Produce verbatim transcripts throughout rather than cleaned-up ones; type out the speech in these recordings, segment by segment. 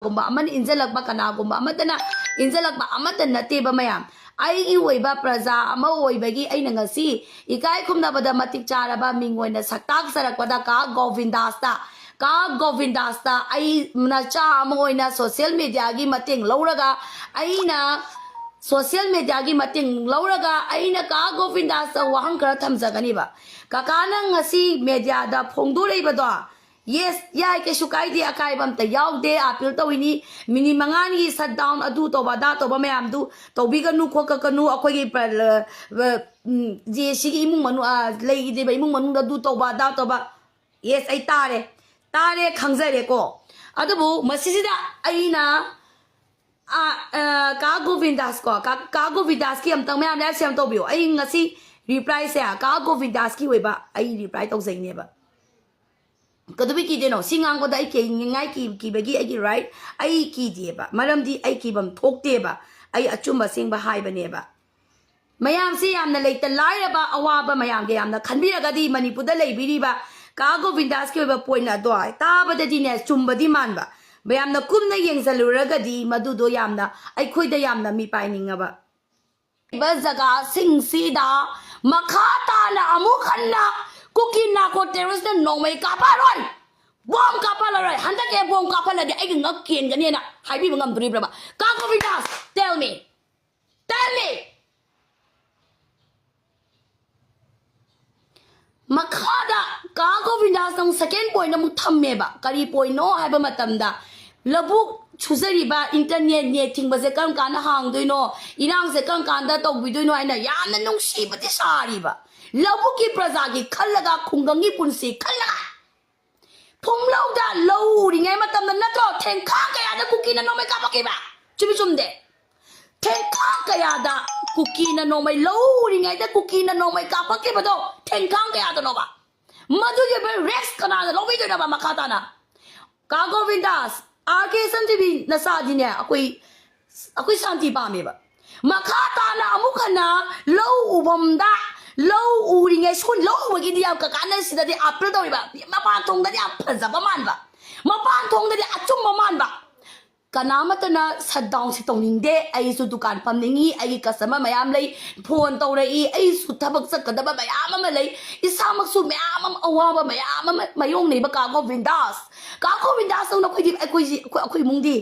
ꯀꯅꯥꯒꯨꯝꯕ ꯑꯃꯅ ꯏꯟꯖꯜꯂꯛꯄ, ꯀꯅꯥꯒꯨꯝꯕ ꯑꯃꯠꯇꯅ ꯏꯟꯖꯜꯂꯛꯄ ꯑꯃꯠꯇ ꯅꯠꯇꯦꯕ ꯃꯌꯥꯝ꯫ ꯑꯩꯒꯤ ꯑꯣꯏꯕ ꯄ꯭ꯔꯖꯥ ꯑꯃ ꯑꯣꯏꯕꯒꯤ ꯑꯩꯅ ꯉꯁꯤ ꯏꯀꯥꯏ ꯈꯨꯝꯅꯕꯗ ꯃꯇꯤꯛ ꯆꯥꯔꯕ ꯃꯤꯡ ꯑꯣꯏꯅ ꯁꯛꯇꯥꯛꯆꯔꯛꯄꯗ ꯀꯥ ꯒꯣꯕꯤꯟꯗꯥꯁꯇ, ꯀꯥ ꯒꯣꯕꯤꯟꯗꯥꯁꯇ ꯑꯩ ꯃꯆꯥ ꯑꯃ ꯑꯣꯏꯅ social mediaꯒꯤ ꯃꯇꯦꯡ ꯂꯧꯔꯒ, ꯑꯩꯅ social mediaꯒꯤ ꯃꯇꯦꯡ ꯂꯧꯔꯒ ꯑꯩꯅ ꯀꯥ ꯒꯣꯕꯤꯟꯗꯥꯁꯇ ꯋꯥꯍꯪ ꯈꯔ ꯊꯝꯖꯒꯅꯤꯕ꯫ ꯀꯀꯥꯅ ꯉꯁꯤ mediaꯗ ꯐꯣꯡꯗꯣꯔꯛꯏꯕꯗꯣ, yes, ꯌꯥꯏ, ꯀꯩꯁꯨ ꯀꯥꯏꯗꯦ, ꯑꯀꯥꯏꯕ ꯑꯝꯇ ꯌꯥꯎꯗꯦ, appeal ꯇꯧꯔꯤꯅꯤ, ꯃꯤꯅꯤꯠ ꯃꯉꯥꯅꯤꯒꯤ shutdown, ꯑꯗꯨ ꯇꯧꯕ, ꯑꯗꯥ ꯇꯧꯕ ꯃꯌꯥꯝꯗꯨ ꯇꯧꯕꯤꯒꯅꯨ, ꯈꯣꯠꯀꯀꯅꯨ, ꯑꯩꯈꯣꯏꯒꯤ ꯄ꯭ꯔ-, ꯂ-, ꯕ-, ꯎꯝ, ꯖꯦ ꯁꯤꯒꯤ ꯏꯃꯨꯡ ꯃꯅꯨꯡ, ꯑ, ꯂꯩꯈꯤꯗꯦꯕ ꯏꯃꯨꯡ ꯃꯅꯨꯡꯗ ꯑꯗꯨ ꯇꯧꯕ, ꯑꯗꯥ ꯇꯧꯕ꯫ Yes, ꯑꯩ ꯇꯥꯔꯦ, ꯇꯥꯔꯦ, ꯈꯪꯖꯔꯦꯀꯣ꯫ ꯑꯗꯨꯕꯨ ꯃꯁꯤꯁꯤꯗ ꯑꯩꯅ, ꯑ, ꯑ, ꯀꯥ ꯒꯣꯕꯤꯟꯗꯥꯁ ꯀꯣ, ꯀꯥ, ꯀꯥ ꯒꯣꯕꯤꯟꯗꯥꯁꯀꯤ ꯑꯝꯇꯪ ꯃꯌꯥꯝ live share ꯇꯧꯕꯤꯌꯣ꯫ ꯑꯩ ꯉꯁꯤ replyꯁꯦ ꯀꯥ ꯒꯣꯕꯤꯟꯗꯥꯁꯀꯤ ꯑꯣꯏꯕ ꯑꯩ reply ꯇꯧꯖꯩꯅꯦꯕ꯫ ꯀꯩꯗꯧꯕꯩ ꯀꯤꯗꯣꯏꯅꯣ? ꯁꯤ ꯉꯥꯡꯕꯗ ꯑꯩ ꯀꯤꯅꯤꯡꯉꯥꯏ ꯀꯤ-, ꯀꯤꯕꯒꯤ ꯑꯩꯒꯤ right? ꯑꯩ ꯀꯤꯗꯦꯕ, ꯃꯔꯝꯗꯤ ꯑꯩ ꯀꯤꯐꯝ ꯊꯣꯛꯇꯦꯕ꯫ ꯑꯩ ꯑꯆꯨꯝꯕ ꯑꯁꯦꯡꯕ ꯍꯥꯏꯕꯅꯦꯕ꯫ ꯃꯌꯥꯝꯁꯤ ꯌꯥꯝꯅ ꯂꯩꯇ ꯂꯥꯏꯔꯕ ꯑꯋꯥꯕ ꯃꯌꯥꯝꯒꯤ ꯌꯥꯝꯅ ꯈꯟꯕꯤꯔꯒꯗꯤ ꯃꯅꯤꯄꯨꯔꯗ ꯂꯩꯕꯤꯔꯤꯕ ꯀꯥ ꯒꯣꯕꯤꯟꯗꯥꯁꯀꯤ ꯑꯣꯏꯕ point ꯑꯗꯣ ꯇꯥꯕꯗꯗꯤꯅꯦ ꯆꯨꯝꯕꯗꯤ ꯃꯥꯟꯕ, ꯃꯌꯥꯝꯅ ꯀꯨꯞꯅ ꯌꯦꯡꯁꯤꯜꯂꯨꯔꯒꯗꯤ ꯃꯗꯨꯗꯣ ꯌꯥꯝꯅ ꯑꯩꯈꯣꯏꯗ ꯌꯥꯝꯅ ꯃꯤꯄꯥꯏꯅꯤꯡꯉꯕ꯫ ꯂꯩꯕ ꯖꯒꯥꯁꯤꯡꯁꯤꯗ ꯃꯈꯥ ꯇꯥꯅ ꯑꯃꯨꯛ ꯍꯟꯅ ꯀꯨꯀꯤ narco terroristꯅ ꯅꯣꯡꯃꯩ ꯀꯥꯞꯄꯔꯣꯏ, bomb ꯀꯥꯞꯄꯔꯣꯏ꯫ ꯍꯟꯗꯛꯀꯤ bomb ꯀꯥꯞꯍꯜꯂꯗꯤ ꯑꯩꯒꯤ ꯉꯛ ꯀꯦꯟꯒꯅꯤꯅ ꯍꯥꯏꯕꯤꯕ ꯉꯝꯗꯣꯔꯤꯕ꯭ꯔꯕ? ꯀꯥ ꯒꯣꯕꯤꯟꯗꯥꯁ, tell me, tell me꯫ ꯃꯈꯥꯗ ꯀꯥ ꯒꯣꯕꯤꯟꯗꯥꯁꯅ ꯑꯃꯨꯛ second point ꯑꯃꯨꯛ ꯊꯝꯃꯦꯕ꯫ ꯀꯔꯤ pointꯅꯣ ꯍꯥꯏꯕ ꯃꯇꯝꯗ, ꯂꯧꯕꯨꯛ ꯁꯨꯖꯔꯤꯕ internet net ꯊꯤꯡꯕꯁꯦ ꯀꯔꯝ ꯀꯥꯟꯗ ꯍꯥꯡꯗꯣꯏꯅꯣ, ꯏꯔꯥꯡꯁꯦ ꯀꯔꯝ ꯀꯥꯟꯗ ꯇꯧꯕꯤꯗꯣꯏꯅꯣ ꯍꯥꯏꯅ ꯌꯥꯝꯅ ꯅꯨꯡꯁꯤꯕꯗꯤ ꯁꯥꯔꯤꯕ, ꯂꯧꯕꯨꯛꯀꯤ ꯄ꯭ꯔꯖꯥꯒꯤ ꯈꯜꯂꯒ, ꯈꯨꯡꯒꯪꯒꯤ ꯄꯨꯟꯁꯤ ꯈꯜꯂꯒ꯫ ꯐꯨꯡꯂꯧꯗ ꯂꯧ ꯎꯔꯤꯉꯩ ꯃꯇꯝꯗ ꯅꯠꯇ꯭ꯔꯣ ꯊꯦꯡꯈꯥꯡ ꯀꯌꯥꯗ ꯀꯨꯀꯤꯅ ꯅꯣꯡꯃꯩ ꯀꯥꯞꯄꯛꯈꯤꯕ? ꯆꯨꯝꯃꯤ ꯆꯨꯝꯗꯦ? ꯊꯦꯡꯈꯥꯡ ꯀꯌꯥꯗ ꯀꯨꯀꯤꯅ ꯅꯣꯡꯃꯩ, ꯂꯧ ꯎꯔꯤꯉꯩꯗ ꯀꯨꯀꯤꯅ ꯅꯣꯡꯃꯩ ꯀꯥꯞꯄꯛꯈꯤꯕꯗꯣ ꯊꯦꯡꯈꯥꯡ ꯀꯌꯥꯗꯅꯣꯕ? ꯃꯗꯨꯒꯤ ꯑꯣꯏꯕ risk ꯀꯅꯥꯅ ꯂꯧꯕꯤꯗꯣꯏꯅꯣꯕ ꯃꯈꯥ ꯇꯥꯅ? ꯀꯥ ꯒꯣꯕꯤꯟꯗꯥꯁ, ꯑꯥꯔ ꯀꯦ ꯁꯟꯖꯤꯕꯤ ꯅꯆꯥꯗꯤꯅꯦ, ꯑꯩꯈꯣꯏ, ꯑꯩꯈꯣꯏ ꯁꯥꯟꯇꯤ ꯄꯥꯝꯃꯦꯕ꯫ ꯃꯈꯥ ꯇꯥꯅ ꯑꯃꯨꯛ ꯍꯟꯅ ꯂꯧ ꯎꯐꯝꯗ, ꯂꯧ ꯎꯔꯤꯉꯩ ꯁꯨ-, ꯂꯧ ꯎꯕꯒꯤꯗꯤ ꯌꯥꯝ ꯀꯀꯥꯅ ꯁꯤꯗꯗꯤ appeal ꯇꯧꯔꯤꯕ, ꯃꯄꯥꯟ ꯊꯣꯡꯗꯗꯤ ꯌꯥꯝ ꯐꯖꯕ ꯃꯥꯟꯕ, ꯃꯄꯥꯟ ꯊꯣꯡꯗꯗꯤ ꯑꯆꯨꯝꯕ ꯃꯥꯟꯕ, ꯀꯅꯥꯃꯠꯇꯅ ꯁꯠ ꯗꯥꯎꯟꯁꯤ ꯇꯧꯅꯤꯡꯗꯦ꯫ ꯑꯩꯁꯨ ꯗꯨꯀꯥꯟ ꯐꯝꯅꯤꯡꯉꯤ, ꯑꯩꯒꯤ ꯀꯁꯇꯃꯔ ꯃꯌꯥꯝ ꯂꯩ, ꯐꯣꯟ ꯇꯧꯔꯛꯏ, ꯑꯩꯁꯨ ꯊꯕꯛ ꯆꯠꯀꯗꯕ ꯃꯌꯥꯝ ꯑꯃ ꯂꯩ, ꯏꯁꯥꯃꯛꯁꯨ ꯃꯌꯥꯝ ꯑꯃ, ꯑꯋꯥꯕ ꯃꯌꯥꯝ ꯑꯃ ꯃꯥꯌꯣꯛꯅꯩꯕ ꯀꯥ ꯒꯣꯕꯤꯟꯗꯥꯁ꯫ ꯀꯥ ꯒꯣꯕꯤꯟꯗꯥꯁꯇꯧꯅ ꯑꯩꯈꯣꯏꯗꯤ, ꯑꯩꯈꯣꯏꯁꯤ, ꯑꯩꯈꯣꯏ, ꯑꯩꯈꯣꯏ ꯏꯃꯨꯡꯗꯤ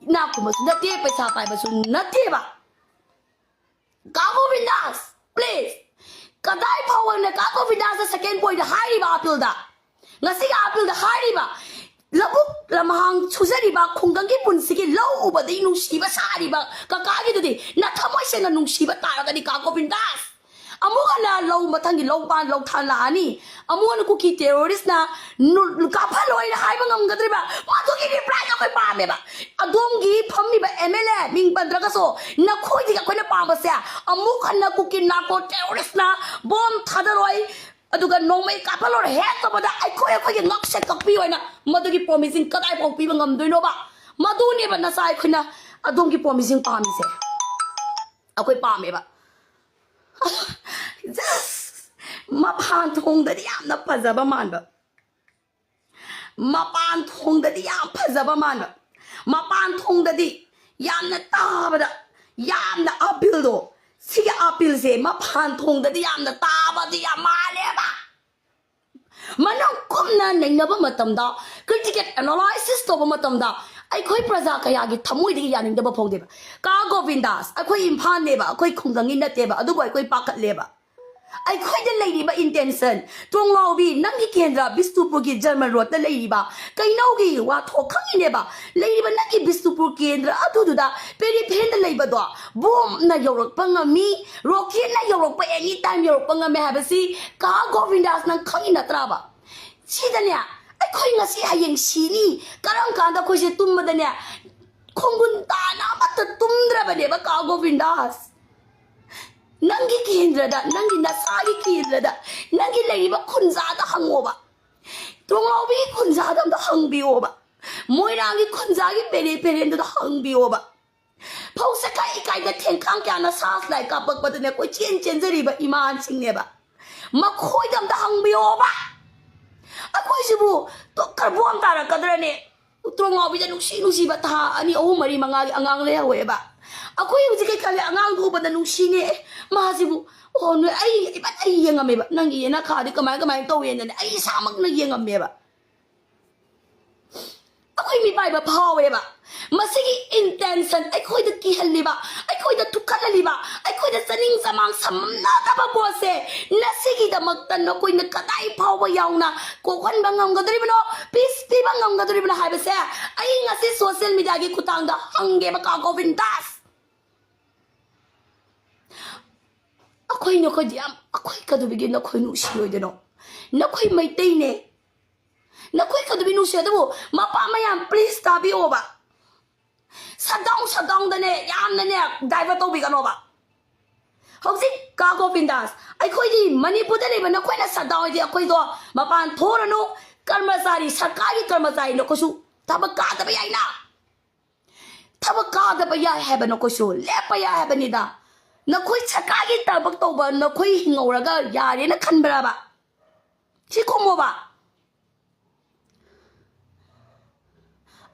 ꯏꯅꯥꯛ ꯈꯨꯟꯕꯁꯨ ꯅꯠꯇꯦ, ꯄꯩꯁꯥ ꯄꯥꯏꯕꯁꯨ ꯅꯠꯇꯦꯕ꯫ ꯀꯥ ꯒꯣꯕꯤꯟꯗꯥꯁ, please, ꯀꯗꯥꯏ ꯐꯥꯎꯕꯅ ꯀꯥ ꯒꯣꯕꯤꯟꯗꯥꯁꯇ ꯁꯦꯀꯦꯟ ꯄꯣꯏꯟꯗ ꯍꯥꯏꯔꯤꯕ ꯑꯥꯄꯤꯜꯗ? ꯉꯁꯤꯒꯤ ꯑꯥꯄꯤꯜꯗ ꯍꯥꯏꯔꯤꯕ ꯂꯧꯕꯨꯛ ꯂꯝꯍꯥꯡ ꯁꯨꯖꯔꯤꯕ ꯈꯨꯡꯒꯪꯒꯤ ꯄꯨꯟꯁꯤꯒꯤ ꯂꯧ ꯎꯕꯗꯒꯤ ꯅꯨꯡꯁꯤꯕ ꯁꯥꯔꯤꯕ ꯀꯀꯥꯒꯤꯗꯨꯗꯤ ꯅꯊꯃꯣꯏ ꯁꯦꯡꯅ ꯅꯨꯡꯁꯤꯕ ꯇꯥꯔꯒꯗꯤ ꯀꯥ ꯒꯣꯕꯤꯟꯗꯥꯁ, ꯑꯃꯨꯛ ꯍꯟꯅ ꯂꯧ ꯃꯊꯪꯒꯤ ꯂꯧ ꯄꯥꯟ ꯂꯧ ꯊꯥꯟ ꯂꯥꯛꯑꯅꯤ꯫ ꯑꯃꯨꯛ ꯍꯟꯅ ꯀꯨꯀꯤ ꯇꯦꯔꯣꯔꯤꯁꯅ ꯅꯨ-, ꯀꯥꯞꯍꯜꯂꯣꯏꯅ ꯍꯥꯏꯕ ꯉꯝꯒꯗ꯭ꯔꯤꯕ? ꯃꯗꯨꯒꯤ ꯔꯤꯄ꯭ꯂꯥꯏꯗꯣ ꯑꯩꯈꯣꯏ ꯄꯥꯝꯃꯦꯕ꯫ ꯑꯗꯣꯝꯒꯤ ꯐꯝꯃꯤꯕ ꯑꯦꯝ ꯑꯦꯜ ꯑꯦ ꯃꯤꯡ ꯄꯟꯗ꯭ꯔꯒꯁꯨ ꯅꯈꯣꯏꯗꯒꯤ ꯑꯩꯈꯣꯏꯅ ꯄꯥꯝꯕꯁꯦ ꯑꯃꯨꯛ ꯍꯟꯅ ꯀꯨꯀꯤ ꯅꯥꯔꯀꯣ ꯇꯦꯔꯣꯔꯤꯁꯅ ꯕꯣꯝ ꯊꯥꯗꯔꯣꯏ, ꯑꯗꯨꯒ ꯅꯣꯡꯃꯩ ꯀꯥꯞꯍꯜꯂꯣꯏ ꯍꯦꯛ ꯇꯧꯕꯗ ꯑꯩꯈꯣꯏ ꯑꯩꯈꯣꯏꯒꯤ ꯉꯛꯁꯦ ꯀꯛꯄꯤꯌꯣ ꯍꯥꯏꯅ ꯃꯗꯨꯒꯤ ꯄ꯭ꯔꯣꯃꯤꯁꯤꯡ ꯀꯗꯥꯏꯐꯥꯎ ꯄꯤꯕ ꯉꯝꯗꯣꯏꯅꯣꯕ? ꯃꯗꯨꯅꯦꯕ ꯅꯆꯥ ꯑꯩꯈꯣꯏꯅ ꯑꯗꯣꯝꯒꯤ ꯄ꯭ꯔꯣꯃꯤꯁꯤꯡ ꯄꯥꯝꯃꯤꯁꯦ꯫ ꯑꯩꯈꯣꯏ ꯄꯥꯝꯃꯦꯕ꯫ Just ꯃꯄꯥꯟ ꯊꯣꯡꯗꯗꯤ ꯌꯥꯝꯅ ꯐꯖꯕ ꯃꯥꯟꯕ, ꯃꯄꯥꯟ ꯊꯣꯡꯗꯗꯤ ꯌꯥꯝ ꯐꯖꯕ ꯃꯥꯟꯕ, ꯃꯄꯥꯟ ꯊꯣꯡꯗꯗꯤ ꯌꯥꯝꯅ ꯇꯥꯕꯗ ꯌꯥꯝꯅ ꯑꯥꯄꯤꯜꯗꯣ, ꯁꯤꯒꯤ ꯑꯥꯄꯤꯜꯁꯦ ꯃꯄꯥꯟ ꯊꯣꯡꯗꯗꯤ ꯌꯥꯝꯅ ꯇꯥꯕꯗꯤ ꯌꯥꯝ ꯃꯥꯜꯂꯦꯕ꯫ ꯃꯅꯨꯡ ꯀꯨꯞꯅ ꯅꯩꯅꯕ ꯃꯇꯝꯗ, ꯀ꯭ꯔꯤꯇꯤꯀꯦꯜ ꯑꯦꯅꯥꯂꯥꯏꯁꯤꯁ ꯇꯧꯕ ꯃꯇꯝꯗ ꯑꯩꯈꯣꯏ ꯄ꯭ꯔꯖꯥ ꯀꯌꯥꯒꯤ ꯊꯃꯣꯏꯗꯒꯤ ꯌꯥꯅꯤꯡꯗꯕ ꯐꯥꯎꯗꯦꯕ꯫ ꯀꯥ ꯒꯣꯕꯤꯟꯗꯥꯁ, ꯑꯩꯈꯣꯏ ꯏꯝꯐꯥꯜꯅꯦꯕ, ꯑꯩꯈꯣꯏ ꯈꯨꯡꯒꯪꯒꯤ ꯅꯠꯇꯦꯕ, ꯑꯗꯨꯕꯨ ꯑꯩꯈꯣꯏ ꯄꯥꯈꯠꯂꯦꯕ꯫ ꯑꯩꯈꯣꯏꯗ ꯂꯩꯔꯤꯕ ꯏꯟꯇꯦꯟꯁꯟ, ꯇꯣꯡꯂꯥꯎꯕꯤ, ꯅꯪꯒꯤ ꯀꯦꯟꯗ꯭ꯔ ꯕꯤꯁꯅꯨꯄꯨꯔꯒꯤ ꯖꯔꯃꯟ ꯔꯣꯗꯇ ꯂꯩꯔꯤꯕ ꯀꯩꯅꯧꯒꯤ ꯋꯥꯊꯣꯛ ꯈꯪꯉꯤꯅꯦꯕ꯫ ꯂꯩꯔꯤꯕ ꯅꯪꯒꯤ ꯕꯤꯁꯅꯨꯄꯨꯔ ꯀꯦꯟꯗ꯭ꯔ ꯑꯗꯨꯗꯨꯗ ꯄꯦꯔꯤꯐꯦꯟꯗ ꯂꯩꯕꯗꯣ ꯕꯣꯝꯅ ꯌꯧꯔꯛꯄ ꯉꯝꯃꯤ, ꯔꯣꯀꯦꯠꯅ ꯌꯧꯔꯛꯄ ꯑꯦꯅꯤ ꯇꯥꯏꯝ ꯌꯧꯔꯛꯄ ꯉꯝꯃꯦ ꯍꯥꯏꯕꯁꯤ ꯀꯥ ꯒꯣꯕꯤꯟꯗꯥꯁ ꯅꯪ ꯈꯪꯉꯤ ꯅꯠꯇ꯭ꯔꯥꯕ? ꯁꯤꯗꯅꯦ ꯑꯩꯈꯣꯏ ꯉꯁꯤ ꯍꯌꯦꯡ ꯁꯤꯅꯤ, ꯀꯔꯝ ꯀꯥꯟꯗ ꯑꯩꯈꯣꯏꯁꯦ ꯇꯨꯝꯕꯗꯅꯦ ꯈꯣꯡꯒꯨꯟ ꯇꯥꯅ ꯑꯃꯠꯇ ꯇꯨꯝꯗ꯭ꯔꯕꯅꯦꯕ ꯀꯥ ꯒꯣꯕꯤꯟꯗꯥꯁ꯫ ꯅꯪꯒꯤ ꯀꯦꯟꯗ꯭ꯔꯗ, ꯅꯪꯒꯤ ꯅꯁꯥꯒꯤ ꯀꯦꯟꯗ꯭ꯔꯗ, ꯅꯪꯒꯤ ꯂꯩꯔꯤꯕ ꯈꯨꯟꯖꯥꯗ ꯍꯪꯉꯣꯕ꯫ ꯇꯣꯡꯂꯥꯎꯕꯤꯒꯤ ꯈꯨꯟꯖꯥꯗ ꯑꯝꯇ ꯍꯪꯕꯤꯌꯣꯕ꯫ ꯃꯣꯏꯔꯥꯡꯒꯤ ꯈꯨꯟꯖꯥꯒꯤ ꯄꯦꯔꯦ ꯄꯦꯔꯦꯟꯗꯨꯗ ꯍꯪꯕꯤꯌꯣꯕ꯫ ꯐꯧꯁꯦ ꯀꯥꯏ ꯀꯥꯏꯗ ꯊꯦꯡꯈꯥꯡ ꯀꯌꯥꯅ ꯁꯥꯁ ꯂꯥꯏ ꯀꯥꯞꯄꯛꯄꯗꯅꯦ ꯀꯣꯏꯆꯦꯟ ꯆꯦꯟꯖꯔꯤꯕ ꯏꯃꯥꯟꯁꯤꯡꯅꯦꯕ꯫ ꯃꯈꯣꯏꯗ ꯑꯝꯇ ꯍꯪꯕꯤꯌꯣꯕ꯫ ꯑꯩꯈꯣꯏꯁꯤꯕꯨ ꯇꯣꯛ ꯈꯔ ꯕꯣꯝ ꯇꯥꯔꯛꯀꯗ꯭ꯔꯅꯦ? ꯇ꯭ꯔꯣ ꯉꯥꯎꯕꯤꯗ ꯅꯨꯡꯁꯤ ꯅꯨꯡꯁꯤꯕ ꯊꯥ ꯑꯅꯤ, ꯑꯍꯨꯝ, ꯃꯔꯤ, ꯃꯉꯥꯒꯤ ꯑꯉꯥꯡ ꯂꯩꯍꯧꯋꯦꯕ꯫ ꯑꯩꯈꯣꯏ ꯍꯧꯖꯤꯛ ꯀꯩ ꯈꯜꯂꯦ? ꯑꯉꯥꯡꯗꯨ ꯎꯕꯗ ꯅꯨꯡꯁꯤꯅꯦ꯫ ꯑꯦ, ꯃꯥꯁꯤꯕꯨ, ꯑꯣ, ꯅꯣꯏ, ꯑꯩ ꯏꯕꯟ ꯑꯩ ꯌꯦꯡꯉꯝꯃꯦꯕ꯫ ꯅꯪꯒꯤ ꯌꯦꯅꯈꯥꯗꯤ ꯀꯃꯥꯏ ꯀꯃꯥꯏꯅ ꯇꯧꯋꯦꯅꯅꯦ ꯑꯩ ꯏꯁꯥꯃꯛꯅ ꯌꯦꯡꯉꯝꯃꯦꯕ꯫ ꯑꯩꯈꯣꯏ ꯃꯤꯄꯥꯏꯕ ꯐꯥꯎꯋꯦꯕ꯫ ꯃꯁꯤꯒꯤ intention, ꯑꯩꯈꯣꯏꯗ ꯀꯤꯍꯜꯂꯤꯕ, ꯑꯩꯈꯣꯏꯗ ꯊꯨꯛꯍꯜꯂꯤꯕ, ꯑꯩꯈꯣꯏꯗ ꯆꯅꯤꯡ ꯆꯃꯥꯡ ꯁꯝꯅꯗꯕ ꯄꯣꯠꯁꯦ ꯅꯁꯤꯒꯤꯗꯃꯛꯇ ꯅꯈꯣꯏꯅ ꯀꯗꯥꯏ ꯐꯥꯎꯕ ꯌꯥꯎꯅ ꯀꯣꯛꯍꯟꯕ ꯉꯝꯒꯗꯧꯔꯤꯕꯅꯣ, peace ꯄꯤꯕ ꯉꯝꯒꯗꯧꯔꯤꯕꯅꯣ ꯍꯥꯏꯕꯁꯦ ꯑꯩ ꯉꯁꯤ social media ꯒꯤ ꯈꯨꯠꯊꯥꯡꯗ ꯍꯪꯒꯦꯕ, ꯀꯥ ꯒꯣꯕꯤꯟꯗꯥꯁ꯫ ꯑꯩꯈꯣꯏ ꯅꯈꯣꯏꯗꯤ ꯌꯥꯝ, ꯑꯩꯈꯣꯏ ꯀꯩꯗꯧꯕꯒꯤ ꯅꯈꯣꯏ ꯅꯨꯡꯁꯤꯔꯣꯏꯗꯣꯏꯅꯣ? ꯅꯈꯣꯏ ꯃꯩꯇꯩꯅꯦ, ꯅꯈꯣꯏ ꯀꯩꯗꯧꯕꯒꯤ ꯅꯨꯡꯁꯤ? ꯑꯗꯨꯕꯨ ꯃꯄꯥ ꯃꯌꯥꯝ, please ꯇꯥꯕꯤꯌꯣꯕ꯫ Shutdown, shutdown ꯗꯅꯦ ꯌꯥꯝꯅꯅꯦ divert ꯇꯧꯕꯤꯒꯅꯣꯕ꯫ ꯍꯧꯖꯤꯛ ꯀꯥ ꯒꯣꯕꯤꯟꯗꯥꯁ, ꯑꯩꯈꯣꯏꯗꯤ ꯃꯅꯤꯄꯨꯔꯗ ꯂꯩꯕ ꯅꯈꯣꯏꯅ shutdown ꯍꯥꯏꯗꯤ ꯑꯩꯈꯣꯏꯗꯣ ꯃꯄꯥꯟ ꯊꯣꯛꯔꯅꯨ, ꯀꯔꯃꯆꯥꯔꯤ, ꯁꯔꯀꯥꯔꯒꯤ ꯀꯔꯃꯆꯥꯔꯤ ꯅꯈꯣꯏꯁꯨ ꯊꯕꯛ ꯀꯥꯗꯕ ꯌꯥꯏꯅ꯫ ꯊꯕꯛ ꯀꯥꯗꯕ ꯌꯥꯏ ꯍꯥꯏꯕ ꯅꯈꯣꯏꯁꯨ, ꯂꯦꯞꯄ ꯌꯥꯏ ꯍꯥꯏꯕꯅꯤꯗ꯫ ꯅꯈꯣꯏ ꯁꯔꯀꯥꯔꯒꯤ ꯊꯕꯛ ꯇꯧꯕ ꯅꯈꯣꯏ ꯍꯤꯡꯍꯧꯔꯒ ꯌꯥꯔꯦꯅ ꯈꯟꯕ꯭ꯔꯕ? ꯁꯤ ꯈꯨꯝꯃꯣꯕ꯫